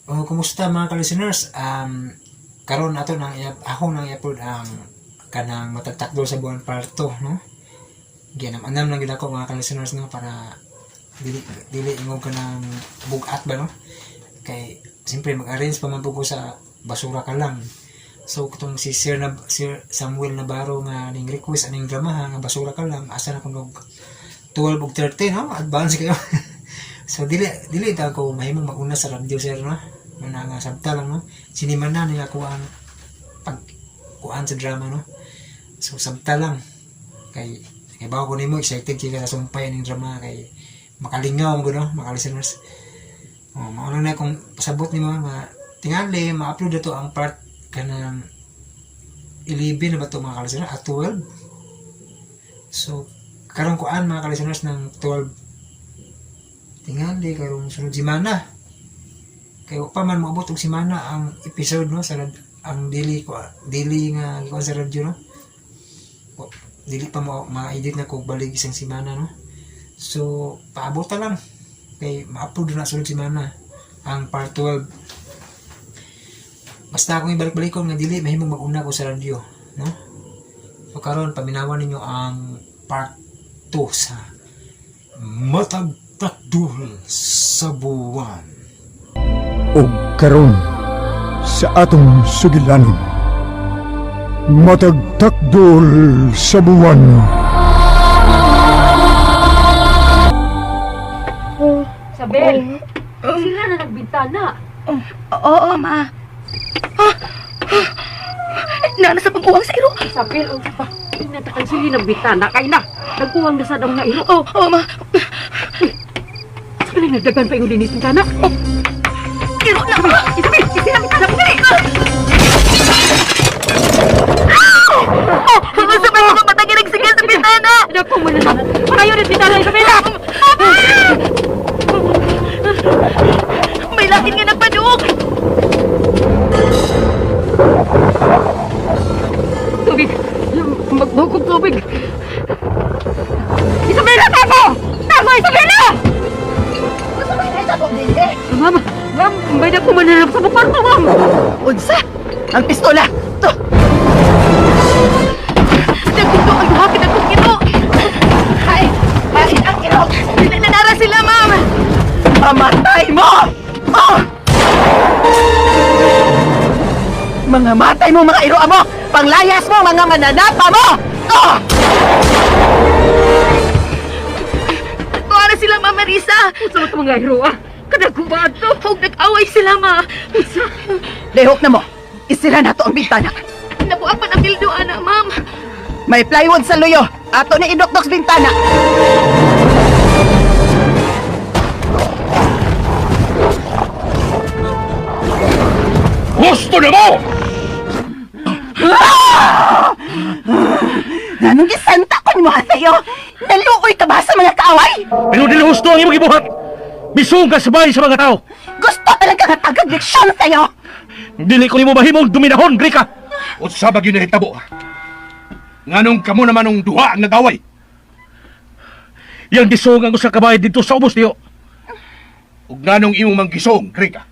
Oh, kumusta mga ka-listeners? Karon ato nang ako nang i-upload ang kanang matagtakdol sa buwan part 2, no? Gianam-anam lang gid ako mga ka-listeners, no, para dili dili ingog kanang bugat ba, no? Kay siyempre mag-arrange pa man pud ko sa basura ka lang. So katong si Sir, na, Sir Samuel Navarro nga ning request aning drama ha, nga basura ka lang, asa na kunog 12 ug 13, no? Advance kayo. So dili dili ta ko mahimong maguna sa radyo, sir, no. Muna nga sabta lang, no. Sinima na ni ako ang pag kuan sa drama, no. So sabta lang kay kay bawo ko nimo excited kay ka sa sumpay ning drama kay makalingaw mo, no, mga listeners. Oh, mao lang na kung pasabot nimo nga tingali ma-upload na to ang part kanang 11 na ba to mga ka-listeners at 12. So karon kuan mga ka-listeners ng 12, tingali karong sunod semana kay wa pa man moabot og semana ang episode, no, sa ang daily ko daily nga gikuan sa radyo, no. Dili pa mo ma-edit na kog balik isang semana, no. So paabot ta lang kay ma-upload na sunod semana ang part 12. Basta akong ibalik-balikon nga dili mahimong mag-una ko sa radyo, no. So karon paminawan ninyo ang part 2 sa Matagtakdol sa Buwan. Og karon sa atong sugilanon, Matagtakdol sa Buwan. Isabel, sila na nagbintana. Oo, ma. Ah! Ah! Nana sa pag-uwang sa iro. Isabel, unsa pa? Inatakan sila ng bintana kay na. Nagkuwang na sa daw nga iro. Oo, oh, ma. Sa nagdagan pa yung linis bintana. Oh. Iro na, ma. Isabel, isila bintana. Dali! Oh, sa may mga patagin nagsigil sa bintana. Naku mo na. Patayo ng bintana, Isabel. May lain nga nagpadug. Tubig. Magbukog tubig. Isabela, tama! Tama, Isabela! Ma'am, ma'am, may nakumananap sa kwarto, ma'am. Unsa? Ang pistola! To! Nagpinto ang duha ka nagkong iro. Ay! Ay! Ang iro! Nanara sila, ma'am. Mamatay mo! Oh! Mga matay mo, mga iro mo! Panglayas mo, mga mananapa mo! Oh! Tuwa na sila, Ma'am Marisa. Unsa man mga iro, ah? Kadagubaan to. Huwag nag-away sila, ma. Unsa? Lehok na mo! Isira na to ang bintana! Nabuak pa ng bildo, ana, ma'am. May plywood sa luyo! Ato ni idokdok sa bintana! Gusto na mo! Anong gisanta ko ni mo sa'yo? Naluoy ka ba sa mga kaaway? Pero dili husto ang imong gibuhat. Misung ka sabay sa mga tao. Gusto talaga nga tagag leksyon sa'yo! Dili ko nimo mahimong dominahon, Grika. Unsa ba gyud nahitabo? Nganong kamo naman ang duha ang nagaway? Yang gisung ang usa ka bahay didto sa ubos niyo. Ug nganong imong manggisong, Grika?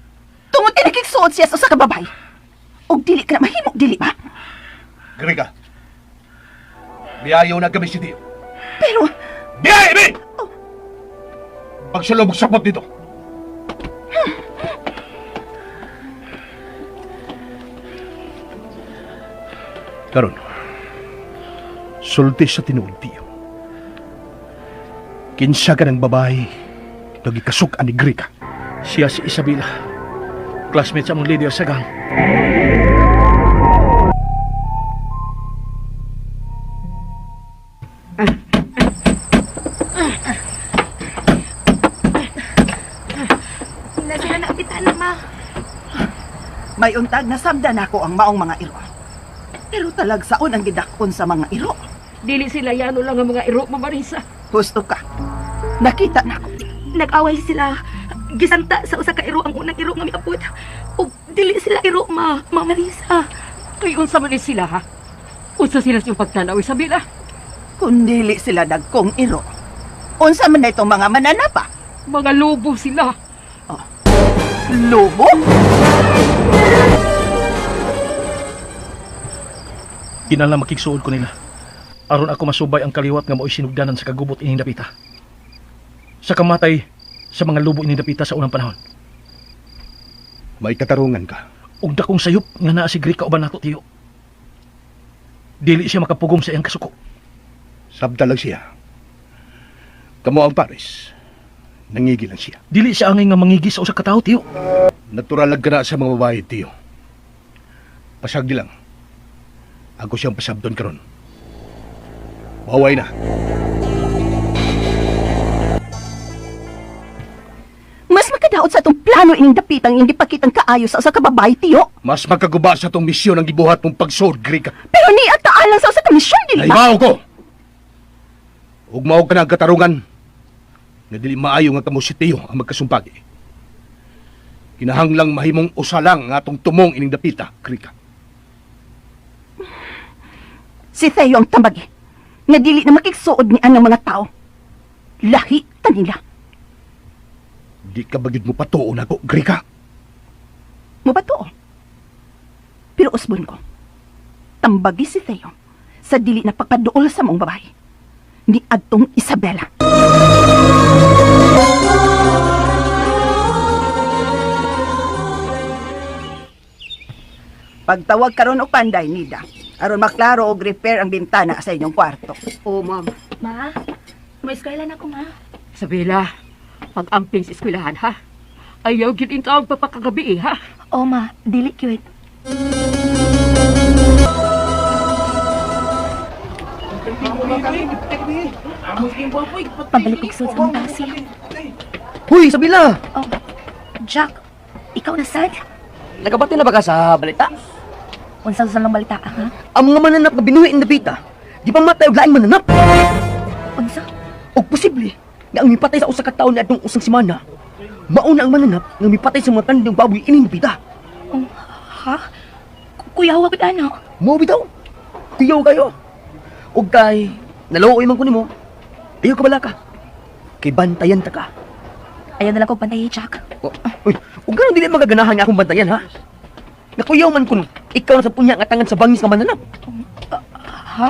Tungod kay nakigsuod siya sa usa ka babay. Og dili ka na mahimo, dili ba? Grika. Biyayo na kami si Dio. Pero Biyahe, bi! Pagsulog sapot dito. Karon, sulti sa tinuod, Tiyo. Kinsa ka ng babae, nagikasuk ani Grika. Siya si Isabela. Classmate sa among leader sa gang. Nasira na ang bintana, ma. May untag na sabda nako ang maong mga iro. Pero talagsaon ang gidakon sa mga iro. Dili sila yano lang ang mga iro, Ma'am Marisa. Husto ka. Nakita nako. Nag-away sila. Gisanta sa usa ka iro ang unang iro nga miabot. Ug dili sila iro, ma. Ma'am Marisa. Kay unsa man ni sila, ha? Unsa sila sa iyong pagtanaw, Isabela? Kung dili sila dagkong iro. Unsa man na itong mga mananapa? Mga lobo sila. Lobo? Kinahanglan makigsuod ko nila. Aron ako masubay ang kaliwat nga mao'y sinugdanan sa kagubot ining dapita. Sa kamatay sa mga lubo ining dapita sa unang panahon. May katarungan ka. Ug dakong sayop nga naa si Grika uban nato, tiyo. Dili siya makapugong sa iyang kasuko. Sabta lang siya. Kamo ang Paris. Nangigil lang siya. Dili siya angay nga mangigi sa usa ka tawo, tiyo. Natural lang ka na sa mga babae, tiyo. Pasagdi lang. Ako siyang pasabdon karon. Baway na. Mas makadaot sa atong plano ining dapitang hindi pakitang kaayo sa usa ka babae, tiyo. Mas makaguba sa tong misyon ang gibuhat mong pagsuod, Grika. Pero ni at lang sa usa ka misyon, dili ba? Naibaw ko! Ug mao ka na ang katarungan nga dili maayo nga kamo si Tiyo ang magkasumpagi. Kinahanglang mahimong usa lang ang atong tumong ining dapita, Krika. Si Theo ang tambagi. Nga dili na makigsuod ni anang mga tao. Lahi ta nila. Di ka bagyod mo patuon ako, Grika. Mo ba to? Pero usbon ko. Tambagi si Theo sa dili na pagpaduol sa mong babae. Ni adtong Isabela. Pagtawag karon og panday nida aron maklaro og repair ang bintana sa inyong kwarto. Oo, ma'am. Ma, may eskwela na ako, ma. Isabela, pag-amping sa eskwelahan, ha? Ayaw gid intawag pa kagabi, eh, ha? Oh, ma, dili cute. Pabalik og suot sa mong taxi. Huy, Isabela! Oh, Jack, ikaw na sad? Nakabati na ba ka sa balita? Unsa sa lang balita, ha? Ang mga mananap nga binuhi in dapita, di pa matay og laing mananap. Unsa? Og posible nga ang mipatay sa usa ka tawo niadtong usang semana, mauna ang mananap nga mipatay sa mga kanding baboy ining dapita. Oh, ha? Kuya, wa gud ano? Mo bitaw. Kuyaw kayo. Og kay naluoy man ko nimo. Ayaw ka balaka. Kay bantayan ta ka. Ayaw na lang kog bantayi, Jack. O, uy, ug ganun dili magaganahan nga akong bantayan ha. Nakuyaw man kun ikaw na sa punya nga tangan sa bangis nga mananap. Ha?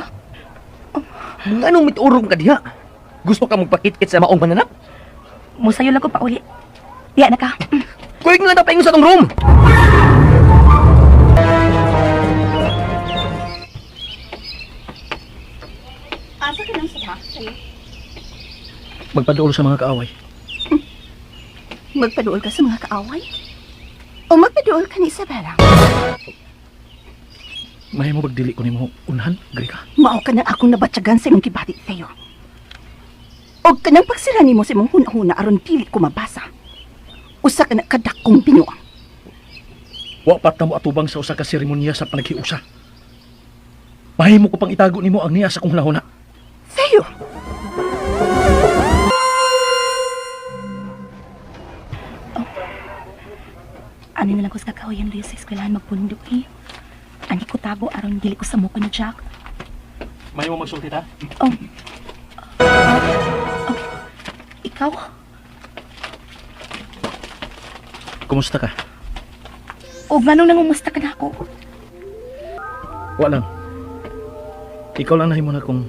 Nganong miturong ka diha? Gusto ka magpakitkit sa maong mananap? Musayo lang ko pauli. Diya na ka. Kuig na lang tayo sa tong room. Asa ka nang sa sa'yo? Magpaduol sa mga kaaway. Magpaduol ka sa mga kaaway? O magpaduol ka ni Isabela? Mahimo bagdili ko nimo unhan, Grika. Mao ka na akong nabatyagan sa imong gibati, Theo. Og kanang pagsira nimo sa imong hunahuna aron dili ko mabasa. Usa ka na kadakong binuang. Wa pa ta mo atubang sa usa ka seremonya sa panaghiusa. Mahimo ko pang itago nimo ang niya sa kong hunahuna. Theo! Ano na lang ko sa kakahuyan Luis sa eskwelahan magpundo eh. Ani ko tago aron dili ko sa muko ni Jack. Mahimo magsulti ta? Oh. Okay. Ikaw? Kumusta ka? O nganong nangumusta ka na ako? Wa lang. Ikaw lang nahimo na kong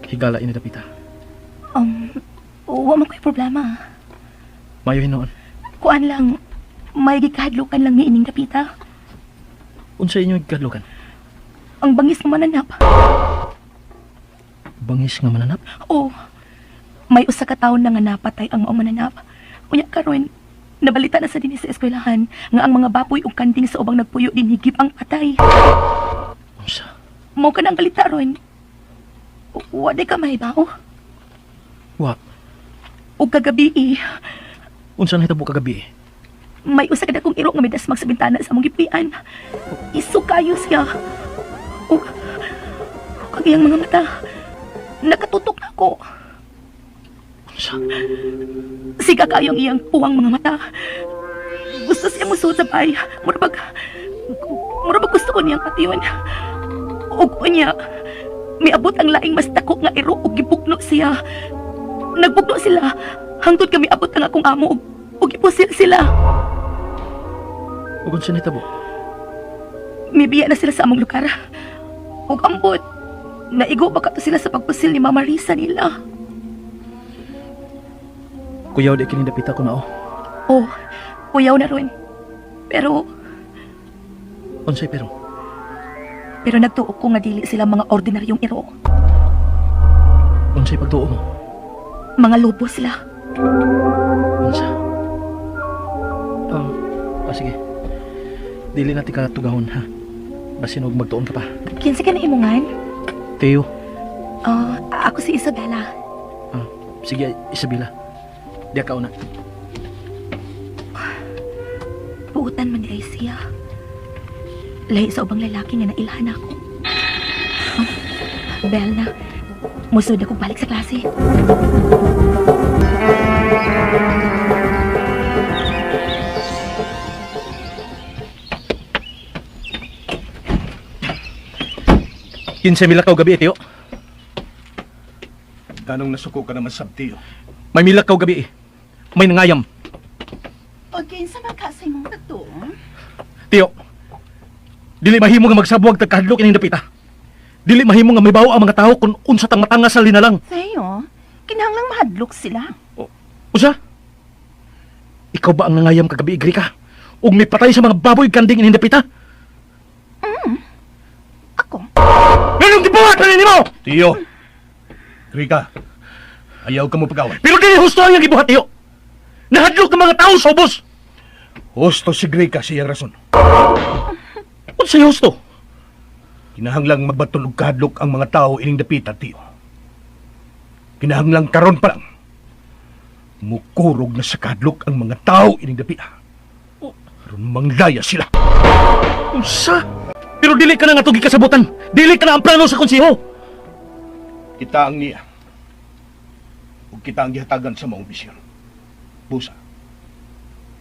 higala ini dapita. Wa man ko'y problema. Mayo hinuon. Kuan lang, may gikahadlukan lang ni ining dapita. Unsa inyo gikadlukan? Ang bangis nga mananap. Bangis nga mananap? O, may usa ka taon na nga napatay ang maong mananap. Unya karon, nabalita na sa dinhi sa eskwelahan nga ang mga baboy ug kanding sa ubang nagpuyo dinhigip ang patay. Unsa? Mao ka na ang balita ron. Wa di ka mahibaw. Wa. Ug kagabi eh, Unsa nahitabo kagabi? may usa ka dakong iro nga midasmag sa bintana sa among gipuy-an. Isukayo siya. Ug ug ang iyang mga mata nakatutok na ako. Unsa? Siga kayo ang iyang puwang mga mata. Gusto siya musuod sa bay. Murabag gusto ko niyang patiyon. Ug unya, miabot ang laing mas dako nga iro ug gibugno siya. Nagbugno sila hangtod kami abot ang akong amo ug gipusil sila. Ug unsa nahitabo? Mibiya na sila sa among lugar. Ug ambot, naigo ba kato sila sa pagpusil ni Mama Risa nila? Kuyaw di kini dapita ko na oh. Oh, kuyaw na ron. Pero, Unsay pero? pero nagtuo ko nga dili sila mga ordinaryong iro. Unsay pagtuo mo? Mga lobo sila. Unsa? Sige. Dili na tika tugahon ha. Basin og magtuon ka pa. Kinsa ka na imungan? Teo, Ah, ako si Isabella. sige Isabela. Diya ka una. Buutan man ni siya. Lahi sa ubang lalaki nga nailhan ako. Oh, Bel na. Musod ako balik sa klase. Kinsa milakaw gabi, Teo? Ganong nasuko ka naman sab, Tio. May milakaw gabi eh. May nangayam. O kinsa man ka sa imong pagtuo? Teo, dili mahimo nga magsabwag tagkahadlok ining dapita. Dili mahimo nga mibaw ang mga tao kung unsa tang matanga sa linalang. Theo, kinahanglang mahadlok sila. Usa? Ikaw ba ang nangayam kagabi, Grika? Ug mipatay sa mga baboy kanding ining dapita? Ako, Nganong gibuhat na nimo? Tio! Rika, ayaw ka mo pag-away. Pero dili husto ang iyang gibuhat, Teo. Nahadlok ang mga tao sa ubos. Husto si Grika sa iyang rason. Unsay husto? Kinahanglang magbatol og kahadlok ang mga tao ining dapita, Tio. Kinahanglang karon pa lang. Mukurog na sa kahadlok ang mga tao ining dapita. Aron manglaya sila. Unsa? Pero dili ka na nga tugi kasabutan. Dili ka na ang plano sa konseho. Kita ang niya. Ug kita ang gihatagan sa maong bisyon. Busa.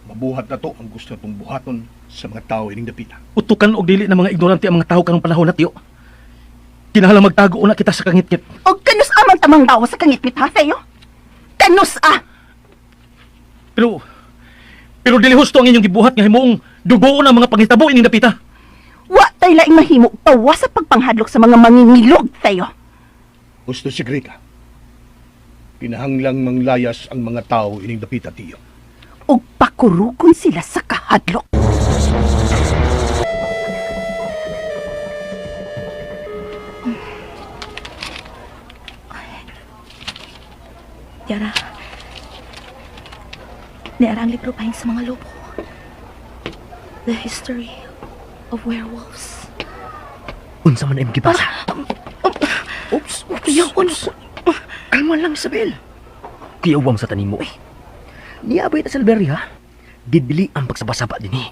Mabuhat na to ang gusto natong buhaton sa mga tao ining dapita. Utukan og dili na mga ignorante ang mga tao karong panahon na, Tiyo. Kinahanglan magtago una kita sa kangitngit. og kanus amang tamang tawa sa kangitngit ha, Theo? Kanus ah! Pero pero dili husto ang inyong gibuhat nga himuong dugoon ang mga pangitabo ining dapita. Wa tay laing mahimo tawa sa pagpanghadlok sa mga mangingilog, Theo. Gusto si Grika. Kinahanglang manglayas ang mga tao ining dapita, Tiyo. Og pakurugon sila sa kahadlok. Yara. Niara ang libro pahin sa mga lobo. The History of Werewolves. Unsa man imong gibasa? Oops, oops. Kuyaw oops. Kalma lang, Isabel. Kuyawam sa tanim mo eh. Niabay ta sa library ha. Didili ang pagsabasaba din eh.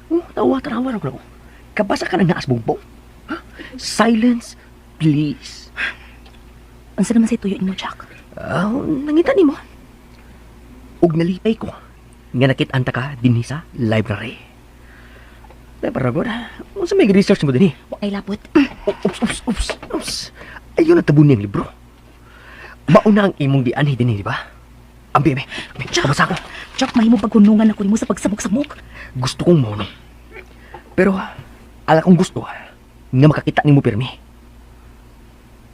Oh, tawa tarawa ra ko. Kabasa ka na naas bumbong. Ha? Silence, please. Unsa naman sa tuyo mo, Jack? Ah, nangita nimo. Ug nalipay ko nga nakit-an ta ka dinhi sa library. Dai para god. Unsa may research mo dinhi? Wa ay labot. Oops, oops, oops, oops. Ayun ang tabo niyang libro. Mauna ang imong dianhi dinhi, di ba? Ambi, ambi. Ambi, Jack. kabasa ko. Jack, mahimo paghunungan ako nimo sa pagsamok-samok. Gusto kong maunong. Pero, ala kong gusto nga makakita nimo pirmi.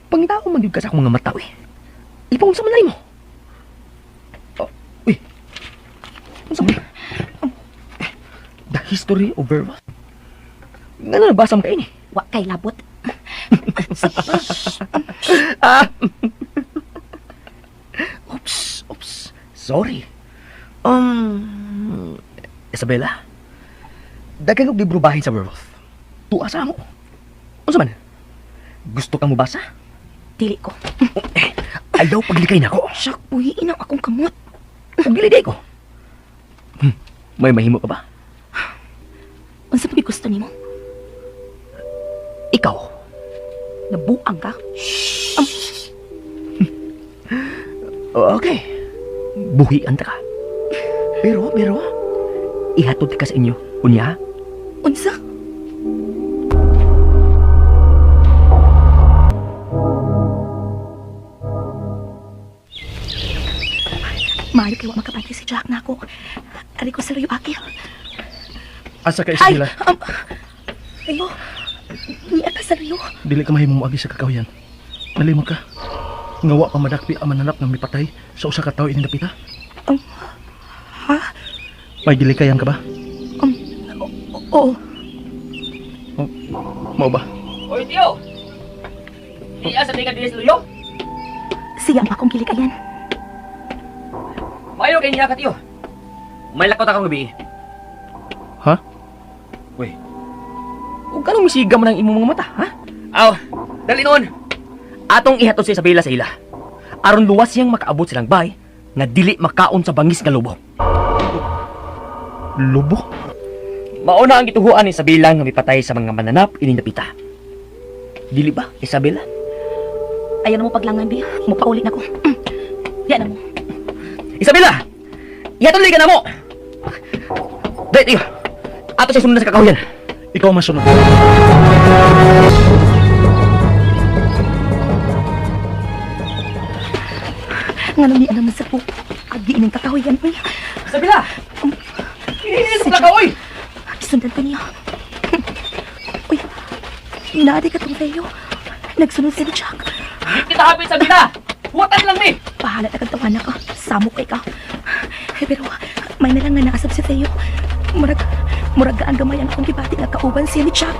Pangitao man gyud ka sa akong mga mata, uy. Ipaunsa man na nimo. Oh, uy. Unsa man? Eh, The History of Werewolf. Nga na nabasa mo kaini. Wa kay labot. Ah. Oops, oops. Sorry. Isabela, daghang og libro bahin sa werewolf. Tuwa sa amo. Unsa man? Gusto kang mobasa? Dili ko. Eh, ayaw paglikay nako. Jack, buhiin ang akong kamot. Ug dili day ko. May mahimo ka ba? Unsa pa gusto nimo? Ikaw. Nabuang ka? Okay. Buhian ta ka. Pero, pero, ihatod ka sa inyo. Unya, Unsa? Maayo kay wa makapantay si Jack nako. Ari ko sa luyo akil. Asa ka, Isabela? Ay, Theo, niya ka sa Rio. Dili ka mahimong moagi sa kakahuyan. Nalimot ka. Nga wa pa madakpi ang mananap nga mipatay sa usa ka tawo ining dapita. Ha? May gilikayan ka ba? Oo. Mao ba? Oy, Tio! Iya sa tingka dinis luyo? Siya ang akong gilikayan. Mayo kay niya ka, Tio. May lakot akong gabi. Ha? Uy. Huwag ka nung misiga man ang imong mga mata, ha? Aw, dali noon. Atong ihatod si Isabela sa ila. Aron luwas siyang makaabot silang bay nga dili makaon sa bangis nga lobo. Lubo? Mauna ang gituhuan ni Isabela nga mipatay sa mga mananap ining dapita. Dili ba, Isabela? Ayaw na mo paglangan, Bi. Mupauli na ko. Yan na mo. Isabela! Ihatod ka na mo! Dali, Tio. Ato siya sunod sa kakahuyan. Ikaw ang masunod. Nga nung niya naman sa po. Agi ining kakahuyan, uy. Isabela! Hinihinis sa plaka, oy! Sundan ko niya. Uy, naadi ka tong Theo. Nagsunod si Jack. Kita hapit, Isabela! Huwatan lang, mi! Pahala na kag tawana ka. Samo kay ka. Eh, pero may nalang nga naasab si Theo. Murag, murag gaan gamay ang akong gibati nga kauban siya ni Jack.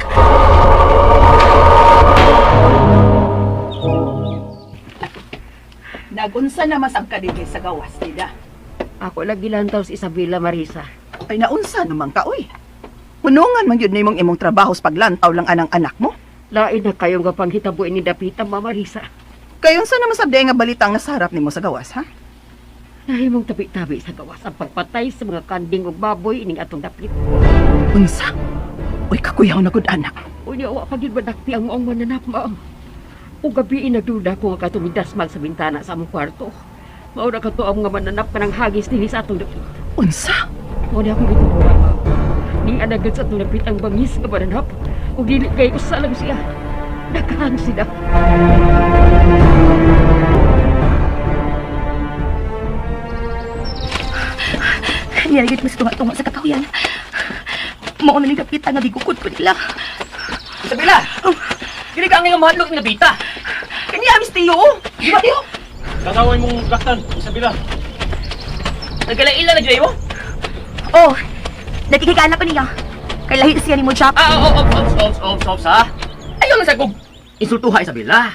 Nagunsa na masab ka dinhi sa gawas nila. Ako lagi lantaw si Isabela, Marisa. Ay naunsa naman ka oy. Hunungan man gyud nimong imong trabaho sa paglantaw lang anang anak mo. Lain na kayong gapanghitabuin ni Dapita, Ma Marisa. Kay unsa na masab nga balita nga sa harap nimo sa gawas ha? Nahimong tabi-tabi sa gawas ang pagpatay sa mga kanding ug baboy ining atong dapit. Unsa? Uy kakuyaw na gud anak. Unya wa pa gyud madakpi ang maong mananap, ma'am. Ug gabi nagduda ko nga katumidasmag sa bintana sa among kwarto. Mao na kato ang mga mananap kanang hagis dinhi sa atong dapit. Unsa? Mao na akong gituruan, ma'am. Ning anagad sa atong dapit ang bangis nga mananap. Ug dili kay usa lang siya. Daghan sila. Niyagit mas tunga-tunga sa kakahuyan. Mao na ni Dapita nga gigukod ko nila. Isabela! Dili ka ang iyong mahadlok ng dapita. Kanya, Miss Tio! oh. Di ba, Tio? Kakaway mong laktan, Isabela. Nagkalaila na dyan mo? Oh, nakikigala ko niya. Kay lahi siya ni mo, Jack. Ah, oh, oh, ops, ops, ops, ops, ha? Ayaw lang sa kong insultuha, Isabela.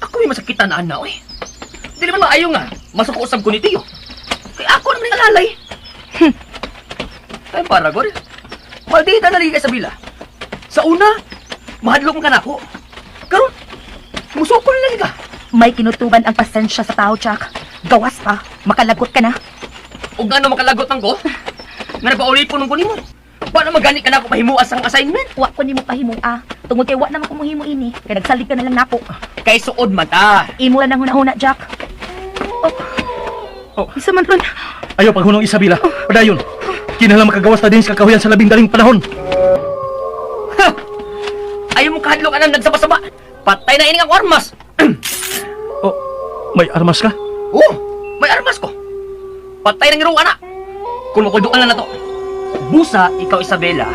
Ako may masakitan na ana, oy. Dili man maayo nga. Masuko usab ko ni Tio. Kaya ako naman ang alalay. Ay, para gor. Maldita na lagi ka, Isabela. Sa una, mahadlok ka na ako. Karon, musukol na lagi ka. May kinutuban ang pasensya sa tao, Jack. Gawas pa, makalagot ka na. O gano makalagot ang ko? Nga nagpaulipon ko nimo. Paano magani ka na ako pahimuas ang assignment? Wa ko nimo pahimua. Tungod kay wa naman ko mohimo ini. Kay nagsalig ka na lang nako. Kay suod man ta. Imo lang nang hunahuna, Jack. Oh. Oh. Isa man ron. Ayaw paghunong, Isabela. Padayon. Kinahanglan makagawas ta din sa kakahuyan sa labing daling panahon. Ayaw mo kahadlok anang nagsaba-saba. Patay na ining ang armas. Oh, may armas ka? Oh, may armas ko. Patay ng iro ana. Kung makulduan lang na to. Busa, ikaw Isabela.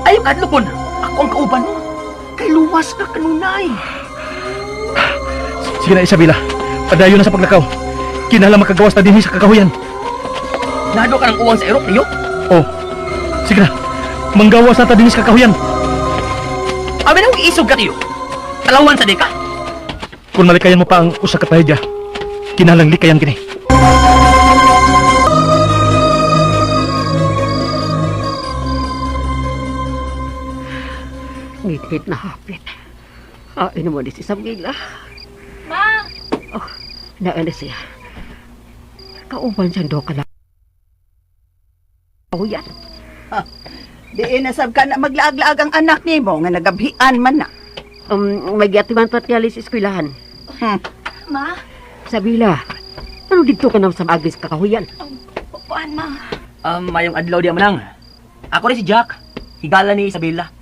Ayaw kahadlokon. Ako ang kauban mo. Kay luwas ka kanunay. Sige na, Isabela. Padayon na sa paglakaw. Kinahanglan makagawas ta din sa kakahuyan. Nado ka ng uwang sa Europe, niyo? Oh, sige na. Manggawas na ta din sa kakahuyan. Amin ang isog ka tiyo. Talawan sa deka. Kung malikayan mo pa ang usa ka trahedya, kinahanglan likayan kini. Ngitngit na hapit. Ay naman ni si Isabela. Ma! Oh, naa na siya. Kauban siyang do ka na. Oh, yan. Diin na sab ka na maglaag-laag ang anak nimo nga nagabhian man na. May gatiman pa tingali sa eskwelahan. Ma! Sabila, ano dito ka na sa agis kakahuyan? Kuan, ma. Mayong adlaw di manang. Ako rin si Jack. Higala ni Isabela.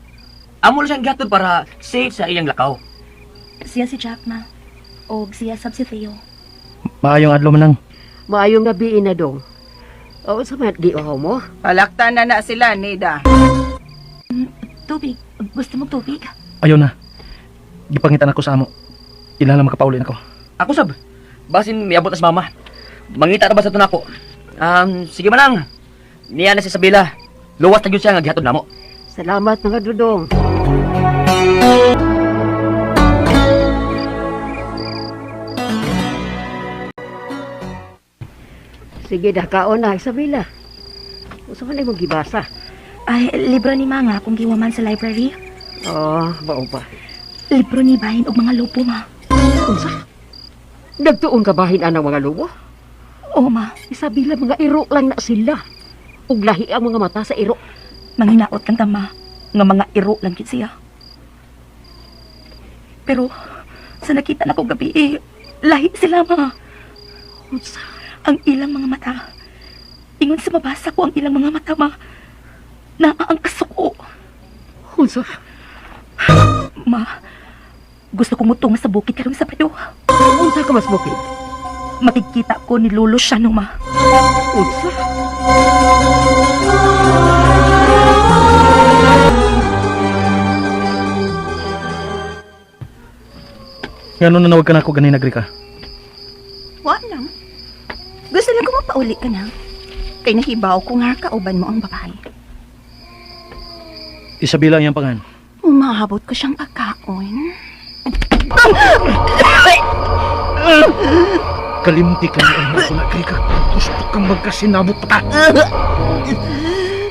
Amo lang siyang gihatod para safe sa iyang lakaw. Siya si Jack, ma. Og siya sab si Theo. Maayong adlaw manang. Maayong gabi na dong. Oo, sa mga di mo. Palaktan na na sila, Nida. Tubig. Gusto mo tubig? Ayaw na. Gipangitan ako sa amo. Ilan lang makapauli nako. Ako sab. Basin miabot na si mama. Mangita ra ba sa tunako? Sige manang. Niya na si Isabela. Luwas na gyud siya nga gihatod namo. Salamat mga dudong. Sige, dakaon na, Isabela. Usa man imong gibasa. Ay, libro ni ma nga kung giwaman sa library. Oh, mao ba. Libro ni bahin og mga lobo, ma. Unsa? Nagtuon ka bahin anang mga lobo? Oo, ma. Isabela, mga iro lang na sila. Ug lahi ang mga mata sa iro. Manghinaot lang ta, ma. Nga mga iro lang gid siya. Pero, sa nakita na ko gabi, eh, lahi sila, ma. Unsa? Ang ilang mga mata. Ingon sa mabasa ko ang ilang mga mata, ma. Naa ang kasuko. Unsa? Ma, gusto ko mutunga sa bukid karong Sabado. Unsa ka mas bukid? Makikita ko ni Lolo siya no, ma. Unsa? Ngano nanawag ka na ako ganina, Grika? Wa lang. Gusto lang ko mapauli ka na. Kay nahibaw ko nga kauban mo ang babae. Isabela ang iyang pangan. Umahabot ko siyang pagkaon. Kalimti ka ni ang ako na, Grika. Gusto kang magkasinabot pa ta.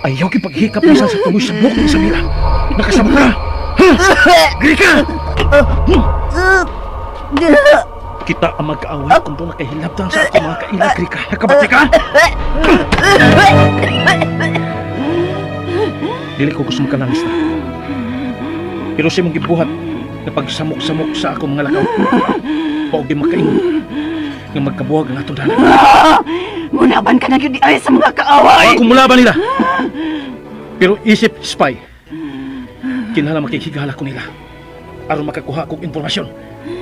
Ayaw kipaghikap bisan sa tungoy sa buhok ni Isabela. Nakasama ka! Ha? Grika! Hmm. Kita ang magkaaway kung doon nakahilabtan sa ako mga kaila, Grika. Nakabati ka? Dili ko gusto makalangis na. Pero sa imong gibuhat na pagsamok-samok sa ako mga lakaw, Huwag di makaingon nga magkabuhag ang atong dalan. Munaban ka na yun di ay sa mga kaaway! Ako mulaban nila. Pero isip spy, kinahanglan makikigala ko nila aron makakuha kog impormasyon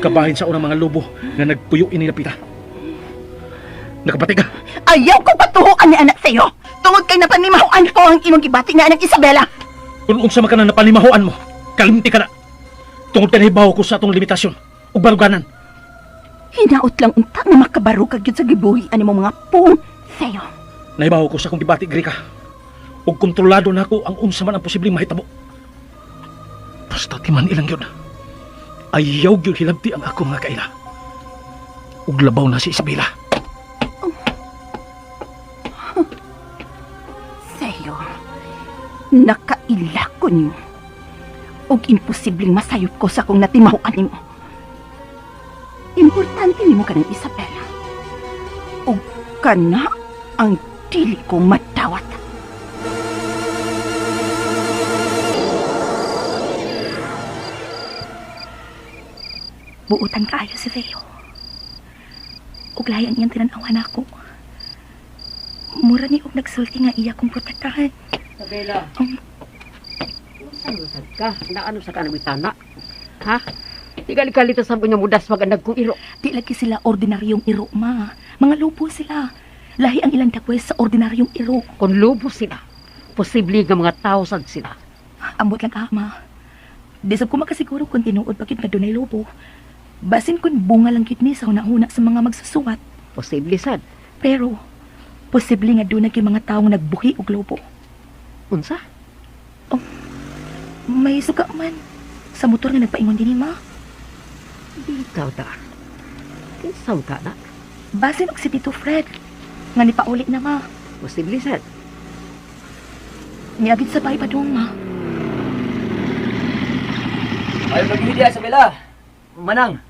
kabahin sa unang mga lobo nga nagpuyo ini lapita. Nakabati ka? Ayaw ko patuhuan ni anak sa'yo! Tungod kay napanimahuan ko ang imong gibati nga anak Isabela! Kung unsa man ka na napalimahuan mo, kalimti ka na. Tungod kay nahibaw ko sa atong limitasyon ug baruganan. Hinaot lang unta nga makabaro ka gyud sa gibuhi ani mo mga pung sa'yo. Nahibaw ko sa akong gibati, Grika. Ug kontrolado nako ang unsa man ang posibleng mahitabo. Basta timan ilang yun. Ayaw gyud hilabti ang ako mga kaila. Ug labaw na si Isabela. Sa'yo, nakaila ko nimo. Ug imposibleng masayop ko sa kung natimahuan nimo. Importante nimo kanang Isabela. Ug kana ang dili ko madawat. Buutan kaayo si Leo. Uglayan iyang tinanawan ako. Mura ni og nagsulti nga iya kong protektahan. Isabela. Unsa man sad ka? Naano sa kanang bitana? Ha? Tigali-kalita sa nga mudas mag kong iro. Di lagi sila ordinaryong iro, ma. Mga lobo sila. Lahi ang ilang dagway sa ordinaryong iro. Kung lobo sila, posible nga mga tao sad sila. Ambot lang ka, ma. Di sab ko makasiguro kung tinuod bakit nga dunay lobo. Basin kung bunga lang gid ni sa huna-huna sa mga magsusuwat. Posible sad. Pero, posible nga dunay kay mga taong nagbuhi og lobo. Unsa? May suka man. Sa motor nga nagpaingon din ni ma. Bitaw ta. Kinsa ka na? Basin og si Tito Fred. Nga nipaulit na ma. Posible sad. Niagid sa bahay pa dong ma. Ayaw lagi dia Isabela. Manang.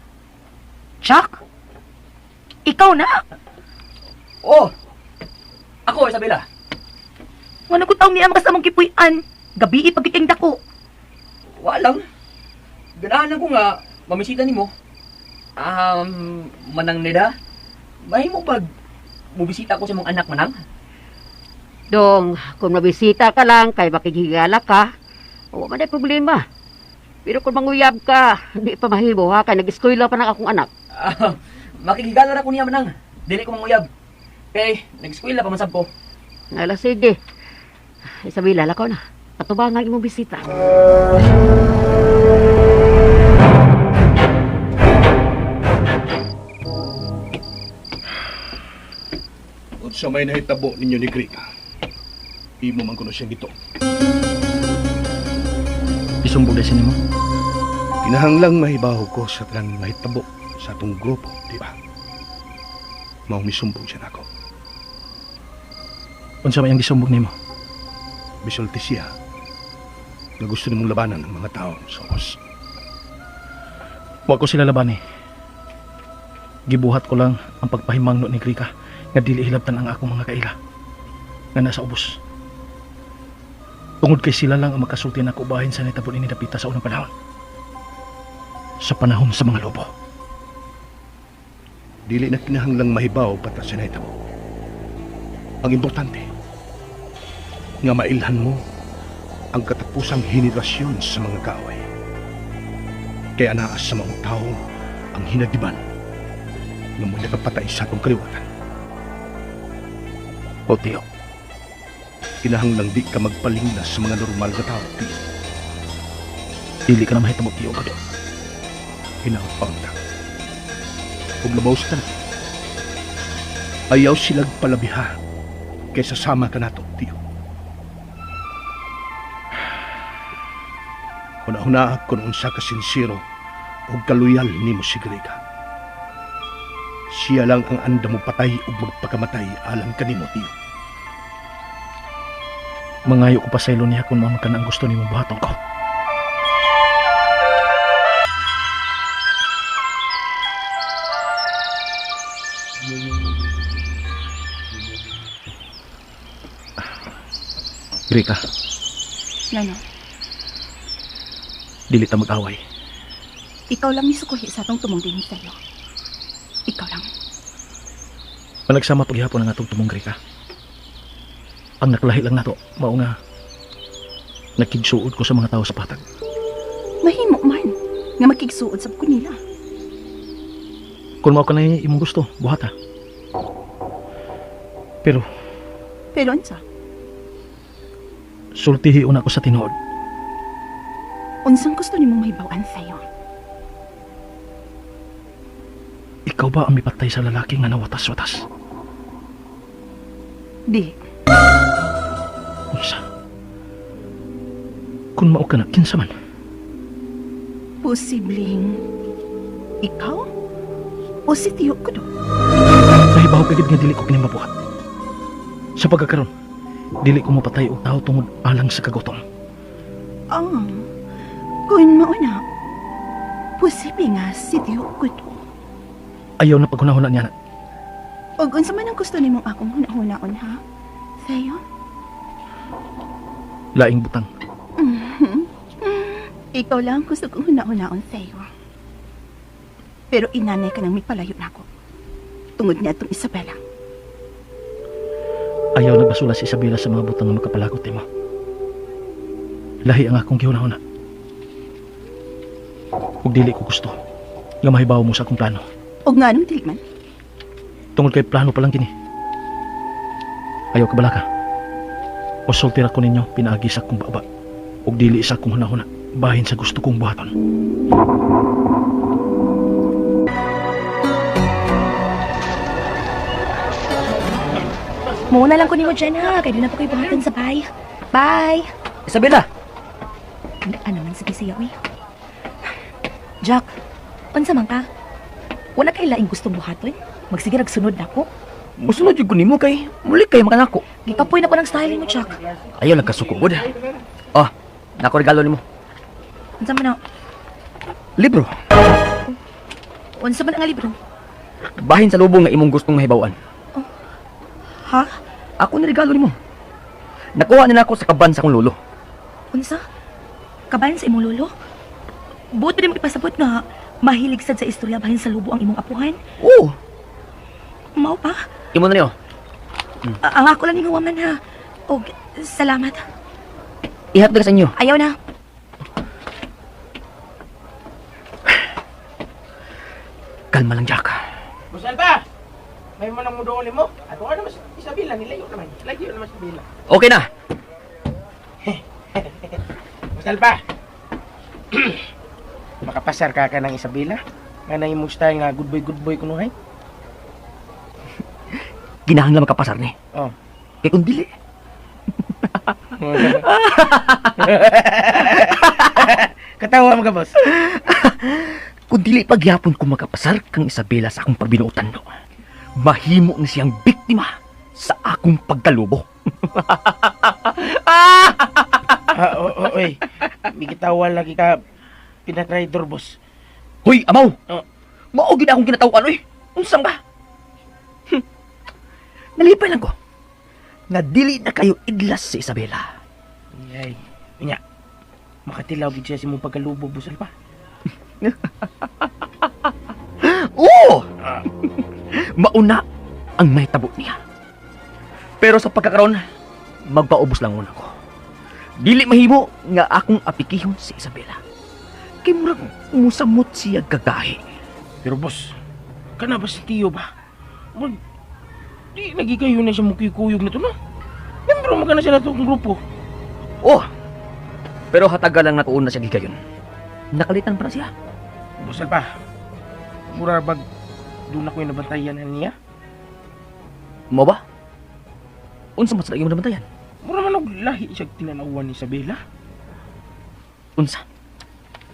Chuck? Ikaw na? Oh. Ako Isabela. Nga nagkutaong niya makasamong kipuy-an. Gabi ipagkiking dako. Wa lang. Ganahan lang ko nga mamisita nimo. Manang nida. Mahimo pag mubisita ko sa mong anak manang. Dong, kung mabisita ka lang, kay makighigala ka, wa man ay problema. Pero kung manguyab ka, di pa mahimo ha, kay nag-eskwela pa na akong anak. Ah, makikigala ra ko niya manang. Dili ko manguyab. Kay nag-eskwela pa man sab ko. Ala, sige. Isabela, lakaw na. Patubang ang imong bisita. Unsa may nahitabo ninyo ni Grika? Imo man kuno siyang gito. Isumbong dahil nimo. Kinahanglang mahibaw ko sa tanang nahitabo sa atong grupo, di ba? Maong misumbong siya nako. Unsa may ang gisumbong nimo? Misulti siya nga gusto nimong labanan ng mga tao sa ubos. Wa ko sila labani. Gibuhat ko lang ang pagpahimangno ni Grika nga dili hilabtan ang akong mga kaila nga nasa ubos. Tungod kay sila lang ang makasulti na bahin sa nitabo ni dapita sa unang panahon. Sa panahon sa mga lobo. Dili na kinahanglang mahibaw pata sa nahitabo. Ang importante, nga mailhan mo ang katapusang henerasyon sa mga kaaway. Kaya naa sa mga tao ang hinadiban nga mo nakapatay sa atong kaliwatan. O Tiyo, Kinahanglang di ka magpalinglas sa mga normal nga tao, Tiyo. dili ka na mahitabo Tiyo kado. Hinaot ta. Ug labaw sa tanan, ayaw silag palabiha kaysa sama ka nato, Tiyo. Huna-huna kung unsa ka sinsero ug kaluyal nimo si Grega. Siya lang ang anda mo patay ug magpakamatay alang kanimo, Tiyo. Mangayo ko pasaylo niya kung mao ka na ang gusto nimo buhaton ko. Grika, Ngano, dili ta mag-away. ikaw lang misukuhi sa atong tumong din sa'yo. Ikaw lang. Panagsama paghihapon ang atong tumong Grika. Ang naklahi lang nato, mao nga nakigsuod ko sa mga tao sa patag. Mahimo man nga makigsuod sa kanila. Kung mao ka na imong gusto, buhata. Pero Pero unsa? sultihi una ko sa tinuod. Unsang gusto nimong mahibaw-an sa'yo? Ikaw ba ang mipatay sa lalaki nga nawatas-watas? Di, Unsa? Kung mao ka na, kinsa man? posibleng ikaw o si Tiyo ko do. Nahibaw ka gid nga dili ko kini mabuhat. Sa pagkakaron, dili ko mapatay og tao tungod alang sa kagutom. Ah, kung mauna, posible nga si Tiyo ko do. Ayaw na paghunahuna niya na. Og unsa man ang gusto nimong akong hunahunaon ha? Sayo? Laing butang. Ikaw lang ang gusto kong hunahunaon sa'yo. Pero inanay ka nang mipalayo na ako. Tungod niya itong Isabela. Ayaw na basula si Isabela sa mga butang nga makapalagot nimo. Lahi ang akong gihunahuna. Ug dili ko gusto nga mahibaw mo sa akong plano. Og nga nung dili man, Tungod kay plano pa lang kini. Ayaw ka balaka. O sulti ra ko ninyo pinaagi sa akong baba. Ug dili sa akong hunahuna bahin sa gusto kong buhaton. Muna lang ko nimo dyan ha, kay di na pa ko'y buhatan sa bay. Bye! Isabela! Ano man sige siya, uy. Jack, unsa man ka? Wala kay laing gustong buhaton? Magsige nagsunod na ko. Musunod yung nimo kay muli kay makanako. Gikapoy na ko ng styling mo, Jack. Ayaw lang kasuko gud. Oh, nako regalo nimo. Unsa man na? Libro. Unsa man ang libro? Bahin sa lubong nga imong gustong mahibaw-an. Ha? Ako ni regalo nimo. Nakuha na nako sa kaban sa akong lolo. Unsa? Kaban sa imong lolo? Buot pa din mo ipasabot nga mahilig sad sa istorya bahin sa lubo ang imong apuhan. Oo, Mao pa? imo na niyo. Ang ako lang ning man ha. Og salamat. Ihatag sa inyo. Ayaw na. Kalma lang, Jack. Boss Alba, may manang mudoon mo. Ato ka naman sa Isabela, nilayo naman. Layo naman sa Isabela. Okay na. Alba! Makapasar ka ka ng Isabela? Nga na imong style nga good boy, good boy kunuhay? Kinahanglan makapasar ni. Oh. Kay kung dili, Katawa mo ka, boss. kung dili pagyapon ko makapasar kang Isabela sa akong pagbinuotan no. Mahimo ni siyang biktima sa akong pagkalubo. Ah, oh, oh, oy. Bigitawa lagi ka pinatraidor, boss. Hoy, amaw! Oh. Mao gyud akong kinataw-an oy. Unsang ba? Nalipay lang ko. Nga dili na kayo idlas si Isabela. Ay, unya. Makatilaw gid siya sa imong pagkalubo, boss Alba. Oo! Mauna ang may tabo niya. Pero sa pagkakaroon, magpaubos lang muna ko. Dili mahimo nga akong apikihon si Isabela. Kay murag musamot siya gagahi. Pero boss, kana ba si Tio ba? Murag, di lagi kayo na siya mukikuyog na to, no? Membro mo ka na siya na itong grupo. Oh! Pero hatagal lang natuon na siya gigayon. Nakalitan pa na siya. Boss Alba, mura bag doon ako yung nabantayan na niya? Mo ba? Unsa man sa imong nabantayan? Mura man og lahi siya tinanawan ni Isabela. Unsa?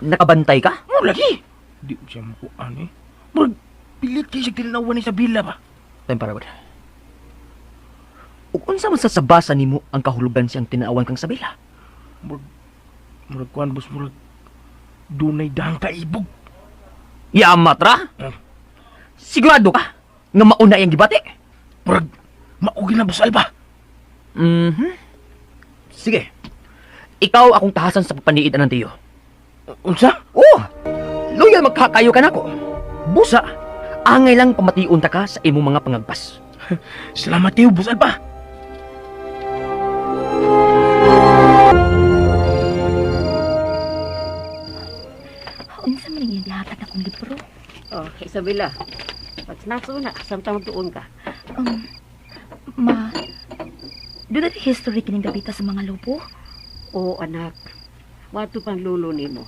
Nakabantay ka? Mura lagi! Di ko siya makuan eh. Murag, pilit kayo siya tinanawan ni Isabela ba? Time para ba? Ug unsa man sa sabasa nimo ang kahulugan siyang tinaawan kang Isabela? Murag, murag kuan boss, murag dunay dahang kaibog. Yamat ra? Ah. Sigurado ka nga mauna iyang gibati? Murag, maugi na boss Alba. Mhm. Sige. Ikaw akong tahasan sa pagpaniid anang tiyo. Unsa? Oh! Loyal magkakayo ka nako. Busa, angay lang pamation ta ka sa imong mga pangagpas. Salamat kayo, boss Alba. Unsa man ang iyang gihatag akong libro? Oh, Isabela. Pag-snacks una, samtang magtuon ka. Ma, doon na history kining dapita sa mga lobo. Oo, anak. Wato pang lulo nimo.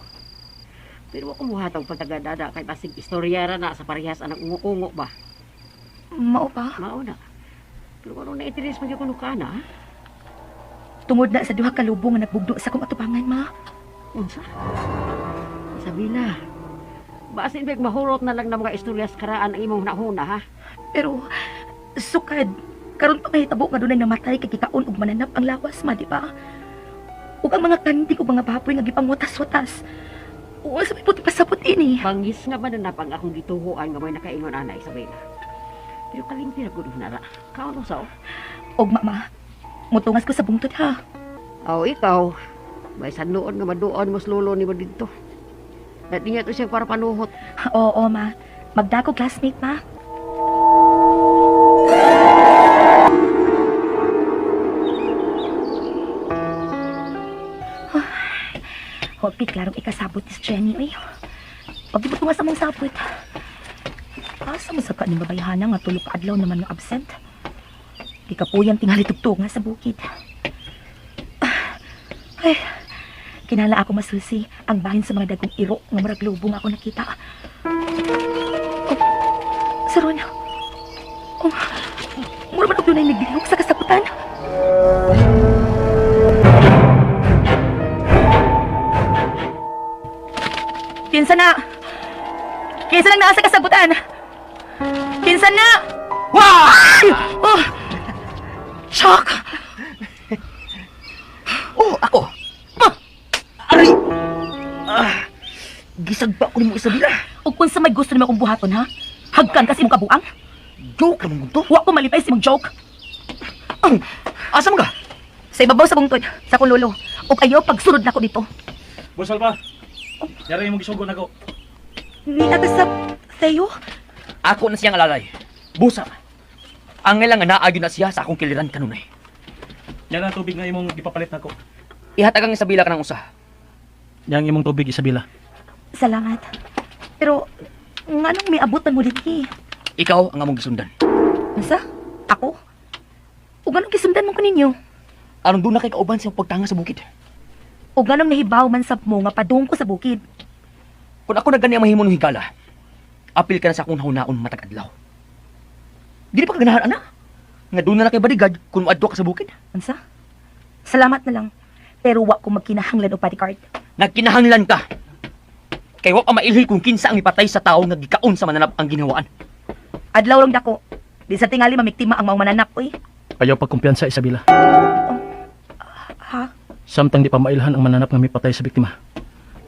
Pero ako muhatag pagtagadada kay basig istorya ra na sa parehas anang ungo-ungo ba. Mao pa, Mao na. Pero ano na interes mo kuno ka na? tungod na sa duha ka lobo nga nagbugdo sa akong atubangan, ma. Unsa? Isabela. Basin bag mahurot na lang na mga istorya sa karaan ang imong nahuna ha. Pero sukad karon pa kahitabo nga dunay namatay kay gikaon og mananap ang lawas, ma, di ba? Ug ang mga kanding ug mga baboy nga gipangwatas-watas. Oo, sa may puti pasabot ini. Bangis nga ba na ang akong gituhuan nga may nakaingon ana Isabela. Pero kalimpi ra gud na ra. Kaon sa Og mama, mutungas ko sa bungtod ha. Oh, ikaw. May sanuon nga maduon mas lolo ni mo didto. Dati niya to siya para panuhot. Oo, ma. Magdako classmate, ma. Huwag di klarong ikasabot ni Jenny, uy. Huwag di mo sa mong sabot. Asa mo sa ka ni babayhana nga tulo ka adlaw naman nga absent? Di ka puyang tingali tugtog nga sa bukid. Ay, kinala ako masusi ang bahin sa mga dagong iro nga murag lubong ako nakita. Oh, saron. Oh, mura man og dunay nagbilog sa kasaputan. Kinsa na? Kinsa nang naa sa kasagutan? Kinsa na? Wah! Ay! Oh! Shock! Oh, ako. Ah! Aray! Ah! Gisagpa ko nimo Isabela. Ug kung sa may gusto nimo akong buhaton ha? Hagkan kasi imong kabuang? Joke ra man to. Wa ko malipay sa imong joke. Asa man ka? Sa ibabaw sa bungtod, sa akong lolo. Ug ayaw pagsunod nako dito. Boss Alba, yari imong gisugo nako. Niaga sa Theo? Ako na siyang alalay. Busa. Angay lang nga naagyo na siya sa akong kiliran kanunay. Yan ang tubig nga imong gipapalit nako. Ihatag ang Isabela ka ng usa. Yang imong tubig Isabela. Salamat. Pero, nganong may abutan mo dinhi? Ikaw ang among gisundan. Unsa? Ako? Ug anong gisundan mo ko ninyo? Aron doon na kay kauban sa pagtanga sa bukid. O ganong nahibaw man sab mo nga padung ko sa bukid. Kung ako na gani ang mahimo ng higala, apil ka na sa akong nahunaon matag adlaw. Dili pa ka ganahan, ana. Nga doon na lang kay bodyguard kung moadto ka sa bukid. Unsa? Salamat na lang. Pero wa ko magkinahanglan og bodyguard. Nagkinahanglan ka. Kay wa pa mailhi kung kinsa ang ipatay sa tao nga gikaon sa mananap ang ginawaan. Adlaw lang dako. Di sa tingali mamiktima ang maong mananap, uy. Ayaw pagkumpiyansa, Isabela. Ha? Samtang di pa mailhan ang mananap nga mipatay sa biktima.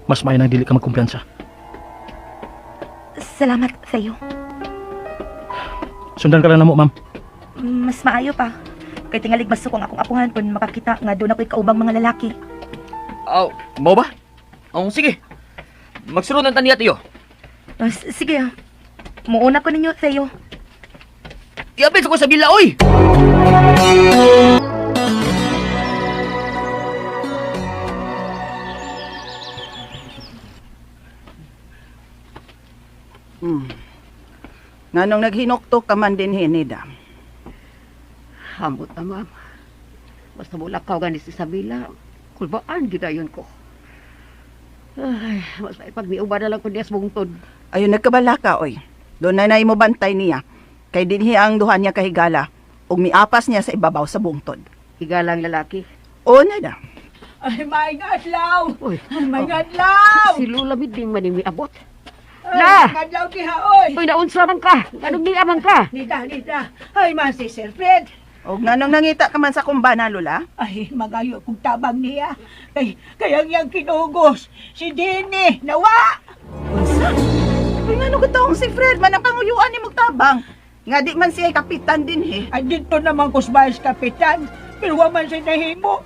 Mas maayo nang dili ka magkumpiyansa. Salamat sa'yo. Sundan ka lang namo, ma'am. Mas maayo pa. Kay tingalig masuko ang akong apuhan kung makakita nga doon ako'y kaubang mga lalaki. Aw, mao ba? Oh, sige. Magsunod ng taniya tiyo. Sige ah. Muuna ko ninyo, Theo. Iapil sa ko sa bila, oy! Nganong naghinuktok ka man din hinida. Hamot na, ma'am. Basta mulakaw gani si Isabela. Kulbaan gidayon ko. Ay, mas ipagniuba na lang ko niya sa bungtod. Ayon nagkabala ka oy. Doon na nay mo bantay niya. Kay dinhi ang duha niya kahigala ug miapas niya sa ibabaw sa bungtod. Higalang lalaki. O na da. Ay, may adlaw! Uy, Ay, may adlaw! si Lola Miding man yung miabot. Ay, La! may adlaw diha, oy! Uy, naunsa man ka? Anong niya man ka? Nita, nita! Ay, man si Sir Fred! Og nganong nangita ka man sa kumbana lola? Ay, magayo kong tabang niya. Kay, kaya niyang kinugos. Si Dini, nawa! Unsa? Ay ngano ka taong si Fred man ang panguyuan ni tabang. Nga di man siya kapitan dinhi. Ay, dito naman ko sa kapitan. Pero wa man siya nahimo.